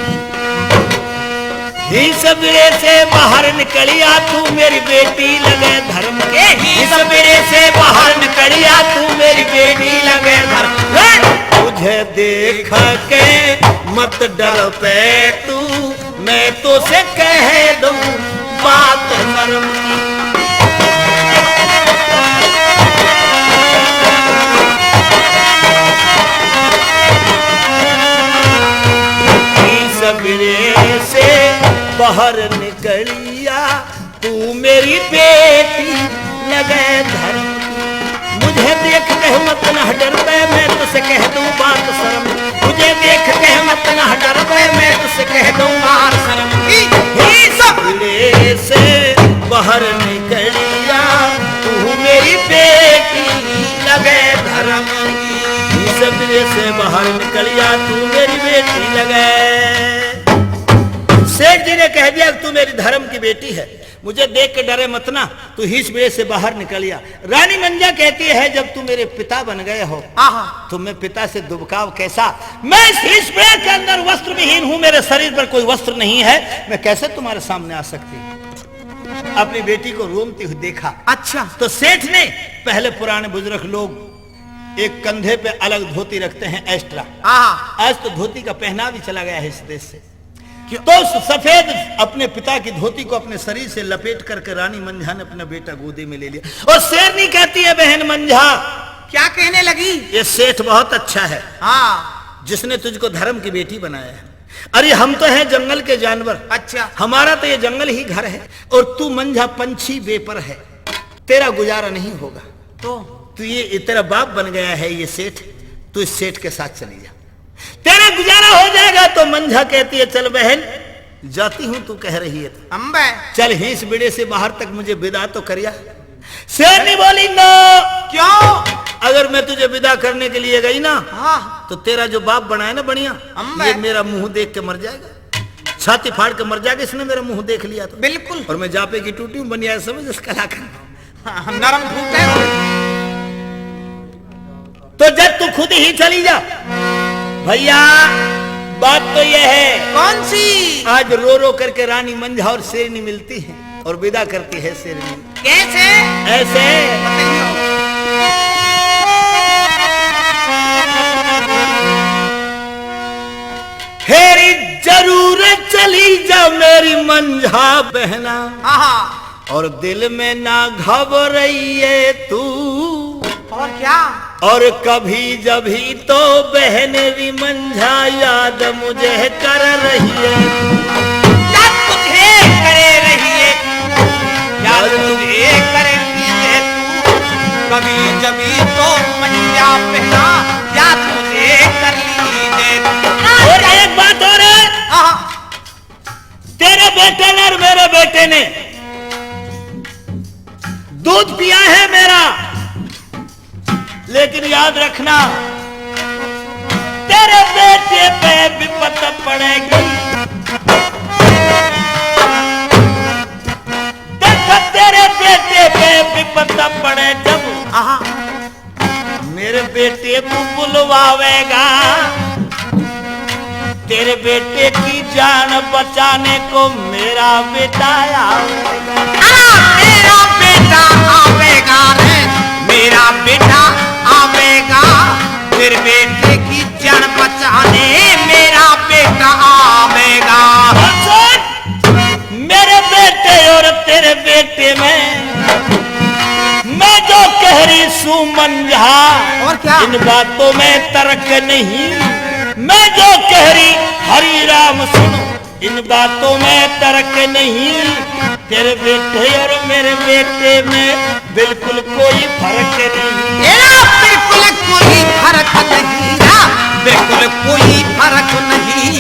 हींस बिड़े से बाहर निकलिया तू मेरी बेटी लगे धर्म के। हींस बिड़े से बाहर निकलिया तू मेरी बेटी लगे धर्म के। तुझे देख के मत डर पे तू, मैं तो से कह दूं बात शर्म की। हींस बिड़े से बाहर निकलिया तू मेरी बेटी लगे धर्म की। मुझे देख के मत ना डर पे, मैं तुझसे कह दूं बात शर्म। मुझे देख के मत ना डर पे, मैं तुझसे कह दूं बात शर्म की। हींस बिड़े से बाहर निकलिया तू मेरी बेटी लगे धर्म की। हींस बिड़े से बाहर निकलिया तू मेरी बेटी लगे। सेठ जी ने कह दिया कि तू मेरी धर्म की बेटी है, मुझे देख के डरे मत ना, तू हींस बिड़े से बाहर निकलिया। रानी मंझा कहती है, जब तू मेरे पिता बन गए हो, आहा। तो मैं पिता से दुबकाव कैसा? मैं इस हींस बिड़े के अंदर वस्त्र विहीन हूं, मेरे शरीर पर कोई वस्त्र नहीं है, मैं कैसे तुम्हारे सामने आ सकती हूं? अपनी बेटी को रोमती हुई देखा। अच्छा। तो सेठ ने पहले पुराने बुजुर्ग लोग एक कंधे पे अलग धोती रखते हैं, extra। हाँ। आज तो धोती का पहनाव ही चला गया है इस देश से। क्यों? तो उस सफेद अपने पिता की धोती को अपने शरीर से लपेट करके रानी मंझा ने अपना बेटा गोदी में ले लिया। और शेरनी कहती है, बहन मंझा, क्या कहने लगी? ये सेठ बहुत अच्छा है, हाँ। जिसने तुझको धर्म की बेटी बनाया है। अरे हम तो हैं जंगल के जानवर। अच्छा। हमारा तो ये जंगल ही घर है और तू मंझा पंछी बेपर है, तेरा गुजारा नहीं होगा। तो? तू ये, ये तेरा बाप बन गया है ये सेठ, तू इस सेठ के साथ चली जा, तेरा गुजारा हो जाएगा। तो मंझा कहती है, चल बहन, जाती हूं, तू कह रही है तो। अम्बे। चल हींस बिड़े से बाहर तक मुझे विदा तो करिया। शेरनी बोली, ना। क्यों? अगर मैं तुझे विदा करने के लिए गई ना, हाँ। तो तेरा जो बाप बनाया ना बढ़िया, अम्बे। ये मेरा मुंह देख के मर जाएगा, छाती फाड़ के मर जाएगा, इसने मेरा मुंह देख लिया तो। बिल्कुल। और मैं जापे की टूटी हूं, बनिया समझ इसका लाखन। हाँ, नरम फूट है। तो जब तू खुद ही चली जा भैया, बात तो यह है। कौन सी? आज रो रो करके रानी मंझा और शेरनी मिलती है और विदा करती है शेरनी। कैसे? ऐसे। बताइए। हेरी जरूर चली जा मेरी मंझा बहना। आहा। और दिल में ना घबराइए तू। और क्या? और कभी जभी तो बहन री मंझा याद मुझे कर रही है। जब तुझे करे तुझे कर लीजे तू, कभी जभी तो मंजा पहना, याद मुझे कर लीजे तू। और एक बात और है, हाँ। तेरे बेटे ने और मेरे बेटे ने दूध पिया है मेरा, लेकिन याद रखना, तेरे बेटे पे विपत पड़ेगी। देख, तेरे बेटे पे विपत पड़े जब, आहा। मेरे बेटे को बुलवावेगा, तेरे बेटे की जान बचाने को मेरा बेटा आवेगा। आ, मेरा बेटा आवेगा रे, मेरा बेटा आवेगा, तेरे बेटे की जान बचाने मेरा बेटा आवेगा। और सुन, मेरे बेटे और तेरे बेटे में मैं जो कह रही सू मंझा, और क्या? इन बातों में तर्क नहीं। मैं जो कह रही हरी राम सुन, इन बातों में तर्क नहीं। तेरे बेटे और मेरे बेटे में बिल्कुल कोई फर्क नहीं। तेरा बिल्कुल कोई फर्क नहीं ना, बिल्कुल कोई फर्क नहीं।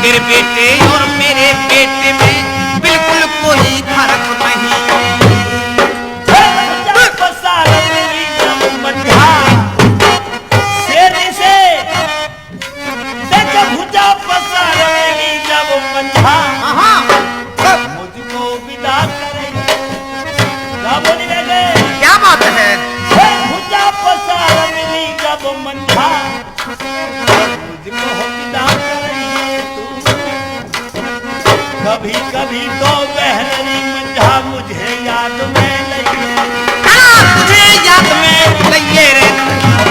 तेरे बेटे और मेरे बेटे में बिल्कुल कोई फर्क नहीं। भुजा पसार मिली जब मंझा, शेर से देख भुजा पसार मिली जब मंझा। हाँ। मुझको विदा करे। क्या बोली रे? क्या बात है? भुजा पसार मिली जब मंझा, मुझको विदा करे तू। कभी कभी तो बहन री मंझा मुझे याद में लइए। हाँ, मुझे याद में लइए रे,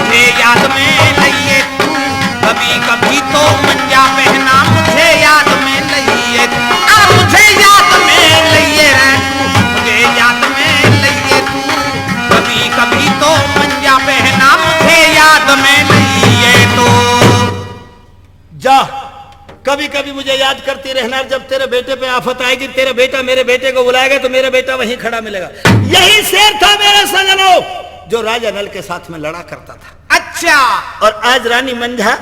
मुझे याद में लइए तू। कभी कभी तो मंझा बहना मुझे याद में लइए तू। आ, मुझे याद में लइए रे तू, मुझे याद में लइए तू। कभी कभी तो मंझा बहना मुझे याद में लइए तू। जा, कभी-कभी मुझे याद करती रहना, जब तेरे बेटे पे आफत आएगी, तेरा बेटा मेरे बेटे को बुलाएगा, तो मेरा बेटा वहीं खड़ा मिलेगा। यही शेर था, मेरे सज्जनों, जो राजा नल के साथ में लड़ा करता था। अच्छा। और आज रानी मंझा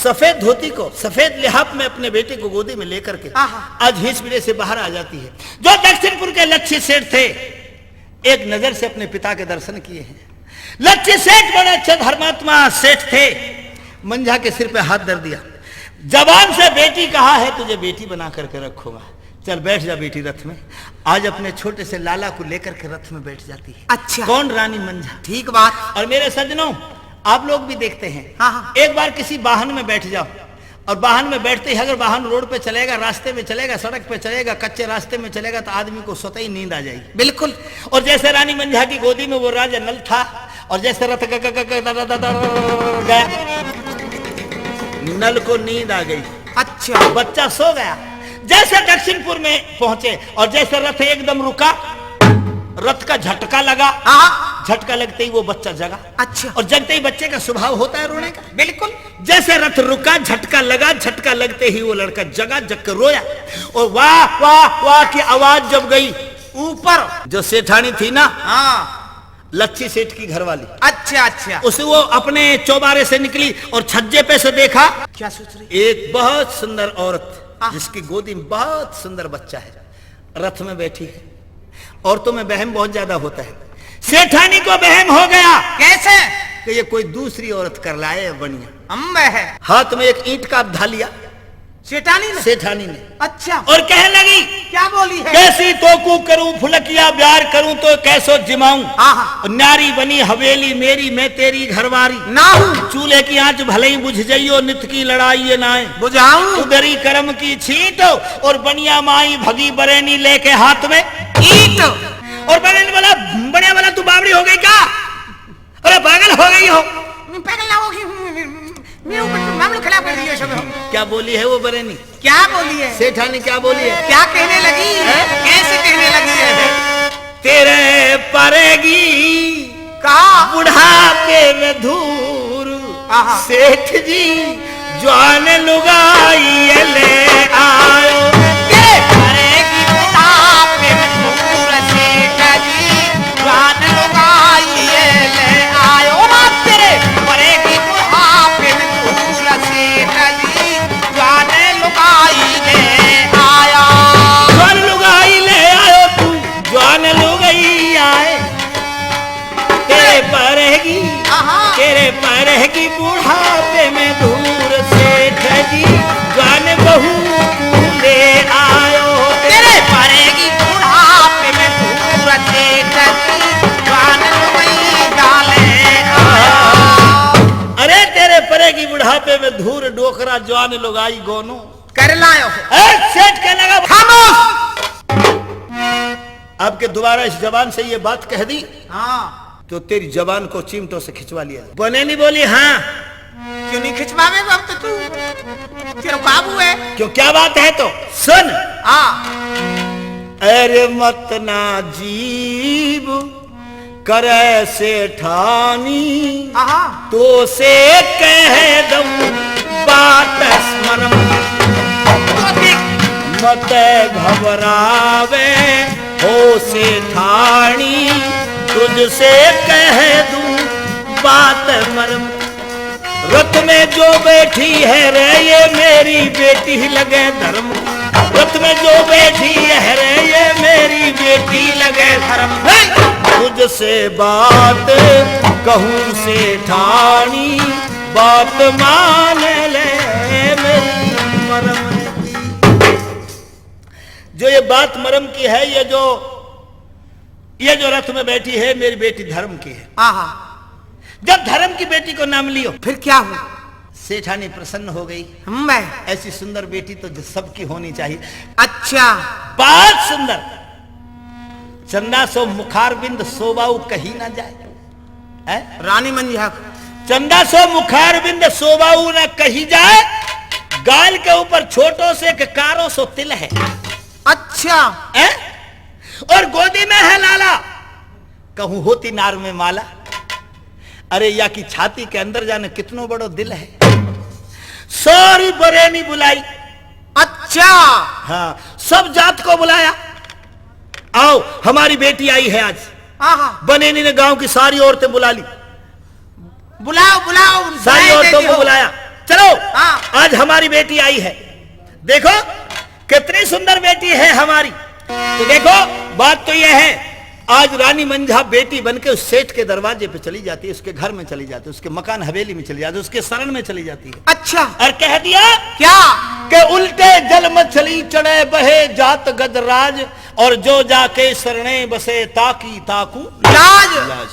सफेद धोती को, सफेद लिहाफ में अपने बेटे को गोदी में लेकर के आहा। आज हिंसपीढ़े से बाहर आ जाती है। जो दक्षिणपुर के लच्छी सेठ थे, एक नजर से अपने पिता के दर्शन किए हैं। लच्छी सेठ बड़े अच्छे धर्मात्मा सेठ थे। मंझा के सिर पे हाथ धर दिया। जबान से बेटी कहा है, तुझे बेटी बना करके रखूंगा। चल बैठ जा बेटी रथ में। आज अपने छोटे से लाला को लेकर के रथ में बैठ जाती है। अच्छा। कौन? रानी मंझा। ठीक बात। और मेरे सज्जनों, आप लोग भी देखते हैं, हाँ, हाँ। एक बार किसी वाहन में बैठ जाओ, और वाहन में बैठते ही अगर वाहन रोड पे चलेगा, रास्ते में चलेगा, सड़क पे चलेगा, कच्चे रास्ते में चलेगा, तो आदमी को स्वतः ही नींद आ जाएगी। बिल्कुल। और जैसे रानी मंझा की गोदी में वो राजा नल था, और जैसे रथ ग-, ग-, ग-, ग-, द-, द-, द-, द-, गया, नल को नींद आ गई। अच्छा। बच्चा सो गया। जैसे दक्षिणपुर में पहुंचे और जैसे रथ एकदम रुका, रथ का झटका लगा। हाँ। झटका लगते ही वो बच्चा जगा। अच्छा। और जगते ही बच्चे का स्वभाव होता है रोने का। बिल्कुल। जैसे रथ रुका, झटका लगा, झटका लगते ही वो लड़का जगा, जग के रोया। और वाह, वाह, वाह की आवाज जब गई ऊपर, जो सेठानी थी ना, हाँ। लच्छी सेठ की घरवाली। अच्छा, अच्छा। उसे वो अपने चौबारे से निकली और छज्जे पे से देखा। क्या सोच रही? एक बहुत सुंदर औरत, आह। जिसकी गोदी में बहुत सुंदर बच्चा है, रथ में बैठी है। औरतों में वहम बहुत ज्यादा होता है। सेठानी को वहम हो गया। कैसे? कि ये कोई दूसरी औरत कर लाए है बढ़िया। अम्म है। हाथ में एक ईंट का अद्धा लिया। सेठानी ने? सेठानी ने। अच्छा। और कहने लगी, क्या बोली है? कैसी तोकू करूं फुलकिया, ब्यार करूं तो कैसो जिमाऊं। आहा। और न्यारी बनी हवेली मेरी, मैं तेरी घरवारी। ना हूं। चूल्हे की आंच भले ही बुझ जाइयो, नित की लड़ाई ये नाय। बुझाऊं। उधरी करम की छींट और बनिया माई भगी बरेनी लेके हाथ में ईंट। और बरेनी बोला, बनिया बोला, तू बावड़ी हो गई क्या? अरे पागल हो गई हो? मैं पागल ना होगी। मेरे ऊपर तो मामलो खराब कर दिया सब। क्या बोली है वो बरेनी? क्या बोली है? सेठानी क्या बोली है? क्या कहने लगी है? हैं? कैसे कहने लगी है? तेरे परेगी कहा? बुढ़ापे में धूर। आहा। सेठ जी, जवान लुगाई ये ले आयो। तेरे परेगी बुढ़ापे में धूर सेठ रहेगी, आहा। तेरे परेगी बुढ़ापे में धूर सेठ जी, जान बहू को ले आयो। तेरे परेगी बुढ़ापे में धूर सेठ जी, जान लुगाई डाले आयो। अरे तेरे परेगी बुढ़ापे में धूर डोकरा, जान लुगाई गोनो। कर लायो। ए, सेठ कहने लगा, खामोश! अब के दोबारा इस जबान से ये बात कह दी, हाँ। तो तेरी जबान को चिमटों से खिंचवा लिया जाए। बनेनी बोली, हाँ। क्यों नहीं खिंचवावेगो अब तो तू? तेरा बाबू है। क्यों, क्या बात है तो सुन। हाँ। अरे मत ना जीव करे सेठानी, आहा। तो से कह दऊं बात मरम। मत घबरावे हो सेठानी, तुझसे कह दूं बात मरम। रथ में जो बैठी है रे, ये मेरी बेटी लगे धर्म। रथ में जो बैठी है रे, ये मेरी बेटी लगे धर्म। नहीं, तुझसे बात कहूं सेठानी, बात मान ले मेरी मरम की। जो ये बात मरम की है, ये जो, ये जो रथ में बैठी है, मेरी बेटी धर्म की है। आहा। जब धर्म की बेटी को नाम लियो, फिर क्या हुआ? सेठानी प्रसन्न हो गई। मैं ऐसी सुंदर बेटी तो सबकी होनी चाहिए। अच्छा। बहुत सुंदर। चंदा सो मुखारविंद सोबाऊ कही ना जाए। हैं? रानी मंझा। चंदा सो मुखारविंद सोबाऊ ना कही जाए। गाल के ऊपर छोटो से एक कारो सो तिल है। अच्छा। हैं? और गोदी में है लाला। कहूं होती नार में माला। अरे, या की छाती के अंदर जाने कितनो बड़ो दिल है। सारी बरेनी बुलाई। अच्छा। हाँ, सब जात को बुलाया। आओ, हमारी बेटी आई है आज। आहा। बनेनी ने गांव की सारी औरतें बुला ली। बुलाओ, बुलाओ, सारी बुलाए औरतों देती को हो। बुलाया। चलो, हाँ। आज हमारी बेटी आई है। देखो, कितनी सुंदर बेटी है हमारी। तो देखो, बात तो यह है, आज रानी मंझा बेटी बनके उस सेठ के दरवाजे पे चली जाती है, उसके घर में चली जाती है, उसके मकान हवेली में चली जाती है, उसके शरण में चली जाती है। अच्छा। और कह दिया क्या? कि उल्टे जल मछली चढ़े बहे जात गजराज, और जो जाके शरणे बसे ताकी ताकू लाज। लाज।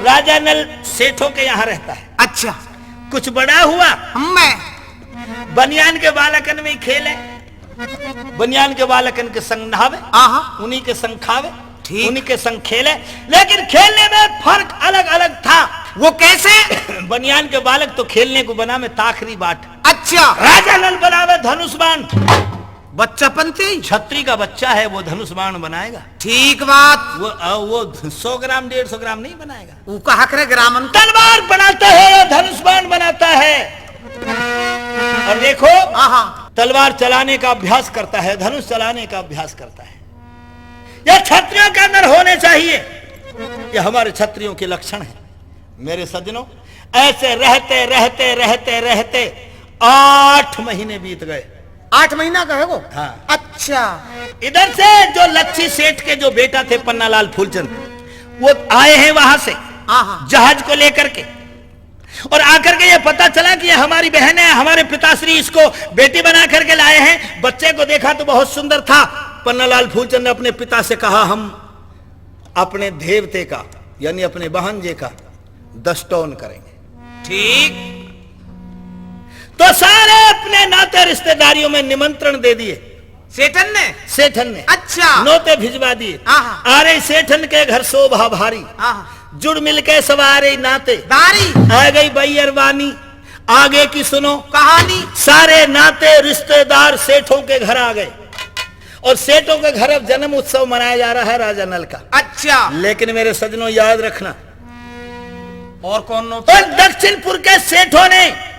राजा नल सेठों के यहाँ रहता है। अच्छा। कुछ बड़ा हुआ, मैं बनियान के बालकन में खेले, बनियान के बालकन के संग नहावे, आहा। उन्हीं के संग खावे, ठीक। उन्हीं के संग खेले, लेकिन खेलने में फर्क अलग-अलग था। वो कैसे? बनियान के बालक तो खेलने को बना में ताखरी बाट। अच्छा। राजा नल बनावे धनुष बाण। बच्चापन से ही? छत्री का बच्चा है, वो धनुष बाण बनाएगा। ठीक बात। वो, अ, वो सौ ग्राम, डेढ़ सौ ग्राम नहीं बनाएगा। वो कहा करे ग्रामन को। तलवार बनाता है या धनुष बाण बनाता है। और देखो, आहा। तलवार चलाने का अभ्यास करता है, धनुष चलाने का अभ्यास करता है। यह क्षत्रियों के अंदर होने चाहिए। यह हमारे क्षत्रियों के लक्षण हैं। मेरे सज्जनों, ऐसे रहते, रहते, रहते, रहते आठ महीने बीत गए। आठ महीना का है वो? हाँ। अच्छा। इधर से जो लच्छी सेठ के जो बेटा थे पन्नालाल फूलचंद, वो आए हैं वहां से हाँ, हाँ। जहाज को लेकर के। और आकर के ये पता चला कि ये हमारी बहन है, हमारे पिताश्री इसको बेटी बना करके लाए हैं। बच्चे को देखा तो बहुत सुंदर था। पन्नालाल फूलचंद ने अपने पिता से कहा, हम अपने देवते का, यानी अपने बहन जी का दस्टोन करेंगे। ठीक। तो सारे अपने नाते रिश्तेदारियों में निमंत्रण दे दिए। सेठन ने? सेठन ने। अच्छा। नोते भिजवा दिए। हाँ, हाँ। आ रही सेठन के घर शोभा भारी। हाँ, हाँ। जुड़ मिल के सवारे नाते। दारी। आ गई बई अरबानी। आगे की सुनो। कहानी। सारे नाते रिश्तेदार सेठों के घर आ गए। और सेठों के घर अब जन्म उत्सव मनाया जा रहा है राजा नल का। अच्छा। लेकिन मेरे सज्जनों, याद रखना, और कौन नो-, और दक्षिणपुर के सेठों ने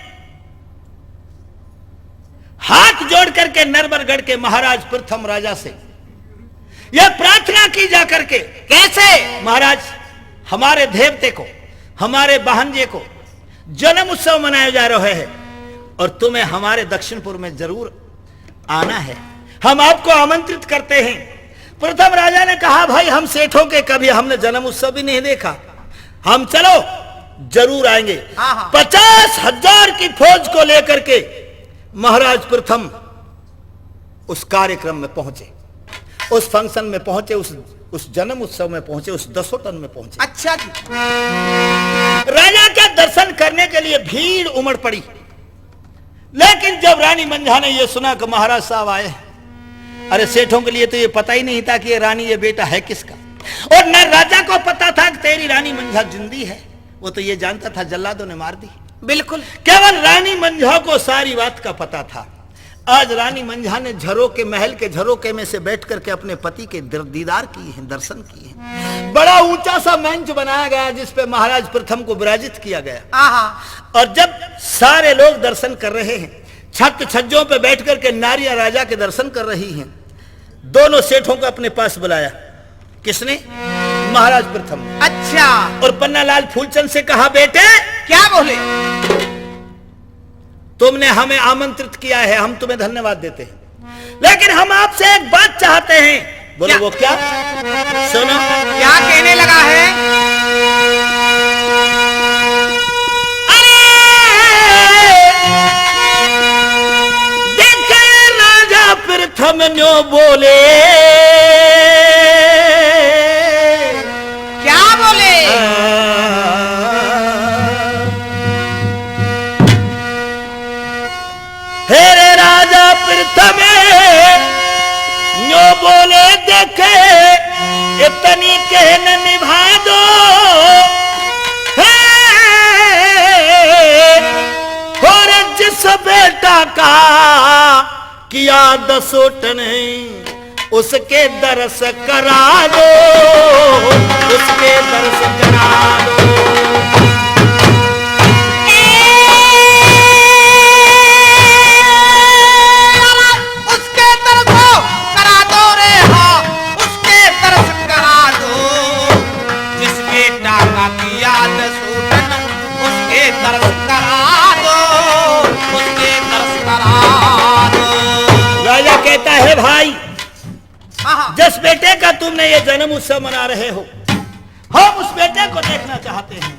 हाथ जोड़ करके नरबरगढ़ के महाराज प्रथम राजा से यह प्रार्थना की जा करके, कैसे? महाराज, हमारे देवते को, हमारे बहन जी को जन्म उत्सव मनाया जा रहा है और तुम्हें हमारे दक्षिणपुर में जरूर आना है। हम आपको आमंत्रित करते हैं। प्रथम राजा ने कहा, भाई, हम सेठों के कभी हमने जन्म उत्सव भी नहीं देखा, हम चलो जरूर आएंगे। हाँ, हाँ। पचास हजार की फौज को लेकर के महाराज प्रथम उस कार्यक्रम में पहुंचे, उस function में पहुंचे, उस, उस जन्म उत्सव में पहुंचे, उस दसोटन में पहुंचे। अच्छा जी। राजा के दर्शन करने के लिए भीड़ उमड़ पड़ी। लेकिन जब रानी मंझा ने यह सुना कि महाराज साहब आए, अरे, सेठों के लिए तो यह पता ही नहीं था कि यह रानी, यह बेटा है किसका, और न राजा को पता था कि तेरी रानी मंझा जिंदी है। वो तो ये जानता था जल्लादों ने मार दी। बिल्कुल। केवल रानी मंझा को सारी बात का पता था। आज रानी मंझा ने झरोके, महल के झरोके में से बैठ करके अपने पति के दर-, दीदार किए हैं, दर्शन किए हैं। बड़ा ऊंचा सा मंच बनाया गया जिस पे महाराज प्रथम को विराजित किया गया। आहा। और जब सारे लोग दर्शन कर रहे हैं, छत छज्जों पे बैठ करके नारियां राजा के दर्शन कर रही हैं, दोनों सेठों को अपने पास बुलाया। किसने? महाराज प्रथम ने। अच्छा। और पन्नालाल फूलचंद से कहा, बेटे, क्या बोले? तुमने हमें आमंत्रित किया है, हम तुम्हें धन्यवाद देते हैं, लेकिन हम आपसे एक बात चाहते हैं। बोलो, क्या? वो क्या? सुनो। क्या कहने लगा है? अरे, देखे राजा प्रथम न्यो बोले। क्या बोले? हे रे राजा प्रथम न्यो बोले, देखे इतनी कहन निभा दो। हे, और जिस बेटा का किया दसोटन, उसके दर्श करा दो, उसके दर्श करा दो। उसके दर्श करा दो रे, हाँ, उसके दर्श करा दो। जिस बेटा का किया दसोटन, उसके दर्श करा दो, उसके दर्श करा दो। राजा कहता है, भाई, हाँ, हाँ। जिस बेटे का तुमने ये जन्म उत्सव मना रहे हो, हम उस बेटे को देखना चाहते हैं।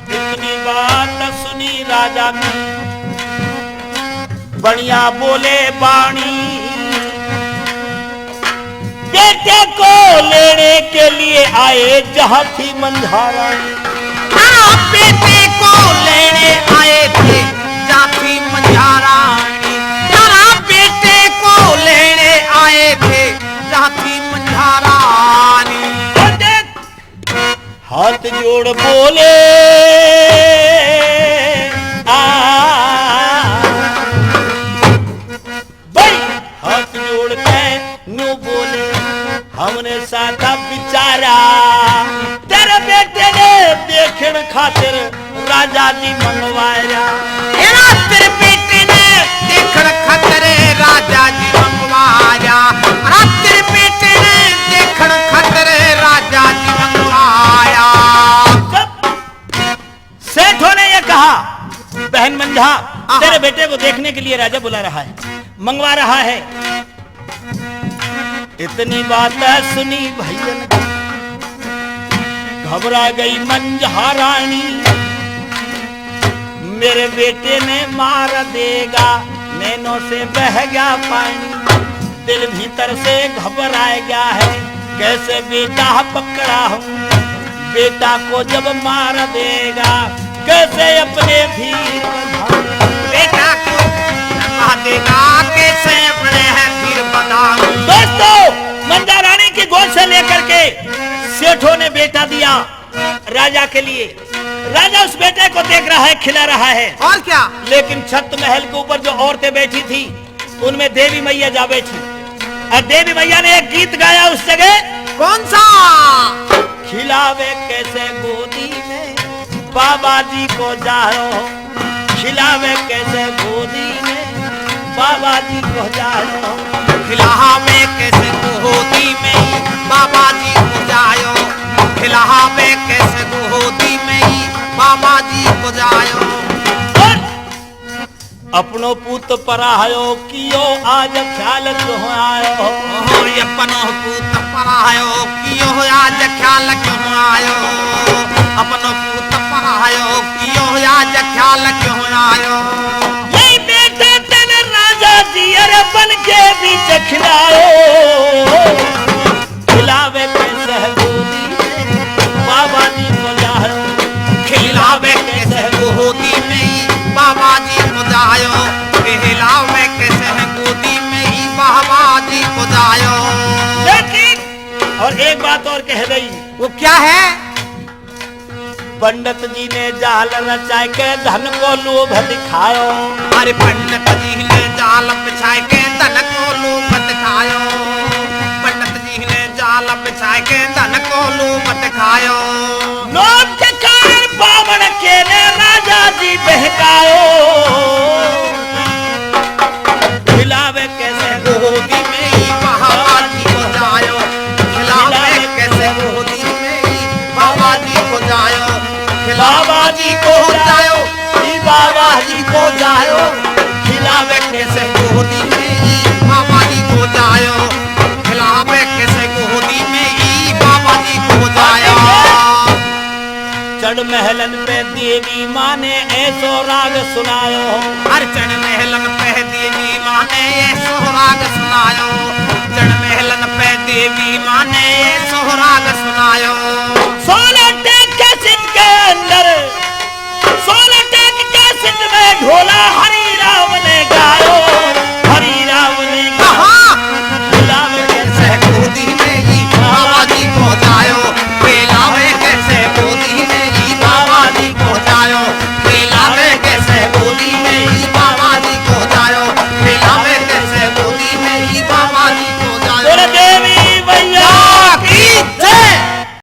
इतनी बात सुनी राजा की, बढ़िया बोले बाणी। बेटे को लेने के लिए आए जहाँ थी मंझा रानी। हाँ, बेटे को लेने आए थे जहाँ थी मंझा रानी। हाँ, बेटे को लेने आए थे जहाँ थी मंझा रानी। हाथ जोड़ बोले, आ, भाई, हाथ जोड़ के न्यू बोले, हमने सादा बिचारा, तेरे बेटे ने देखण खातिर राजा जी मंगवाया। ए रात तेरे बेटे ने देखण खातिर राजा जी मंगवाया। रात तेरे बेटे ने देखण खातिर राजा जी मंगवाया। जब सेठों ने ये कहा, बहन मंझा, आहा। तेरे बेटे को देखने के लिए राजा बुला रहा है, मंगवा रहा है। इतनी बात सुनी भैयन की, घबरा गई मंझा रानी। मेरे बेटे ने मार देगा, नैनों से बह गया पानी। दिल भीतर से घबराए गया है, कैसे बेटा पकड़ा हूँ, बेटा को जब मार देगा, कैसे अपने धीर बंधाऊं। बेटा को मार देगा, कैसे अपने है धीर बंधाऊं। दोस्तों, मंझा रानी की गोद से लेकर के सेठों ने बेटा दिया राजा के लिए। राजा उस बेटे को देख रहा है, खिला रहा है। और क्या? लेकिन छत महल के ऊपर जो औरतें बैठी थी, उनमें देवी मैया जा बैठी। और देवी मैया ने एक गीत गाया उस जगह। कौन सा? खिलावे कैसे गोदी में बाबा जी को जायो, खिलावे कैसे गोदी में बाबा जी को जायो। खिलावे कैसे गोदी में बाबा जी को जायो, खिलावे कैसे गोदी में बाबा जी को जायो। और अपनो पूत परायो कियो आज ख्याल क्यों आयो? ओहो, ये अपनो पूत परायो कियो आज ख्याल क्यों आयो? अपनो पूत परायो कियो आज ख्याल क्यों आयो? यही बैठे तन राजा जी अरे बन के बीच खिलायो। खिलावे कैसे गोदी में बाबा जी को जायो। खिलावे कैसे गोदी में बाबा जी को जायो। खिलावे कैसे गोदी में बाबा जी को जायो। लेकिन और एक बात और कह गई। वो क्या है? पंडित जी ने जाल रचाय के धन को लोभ दिखायो। अरे पंडित जी ने जाल बिछाय के धन को लोभ दिखायो। पंडित जी ने जाल बिछाय के धन को लोभ दिखायो। लोभ के कारण बामण के ने राजा जी बहकायो। खिलावे कैसे गोदी में ही बाबा जी को जायो। खिलावे कैसे गोदी में ही बाबा जी को जायो। खिलावे बाबा जी को जायो। ई बाबा जी को जायो। खिलावे कैसे गोदी में ही बाबा जी को जायो। खिलावे कैसे गोदी में ही बाबा जी को जायो। चढ़ महलन पे देवी माँ ने ऐसो राग सुनायो। अरे चढ़ महलन पे देवी माँ ने ऐसो राग सुनायो। चढ़ महलन पे देवी माँ ने ऐसो राग सुनायो। सोलह टेक के सिंह के अंदर, सोलह टेक के सिंह में ढोला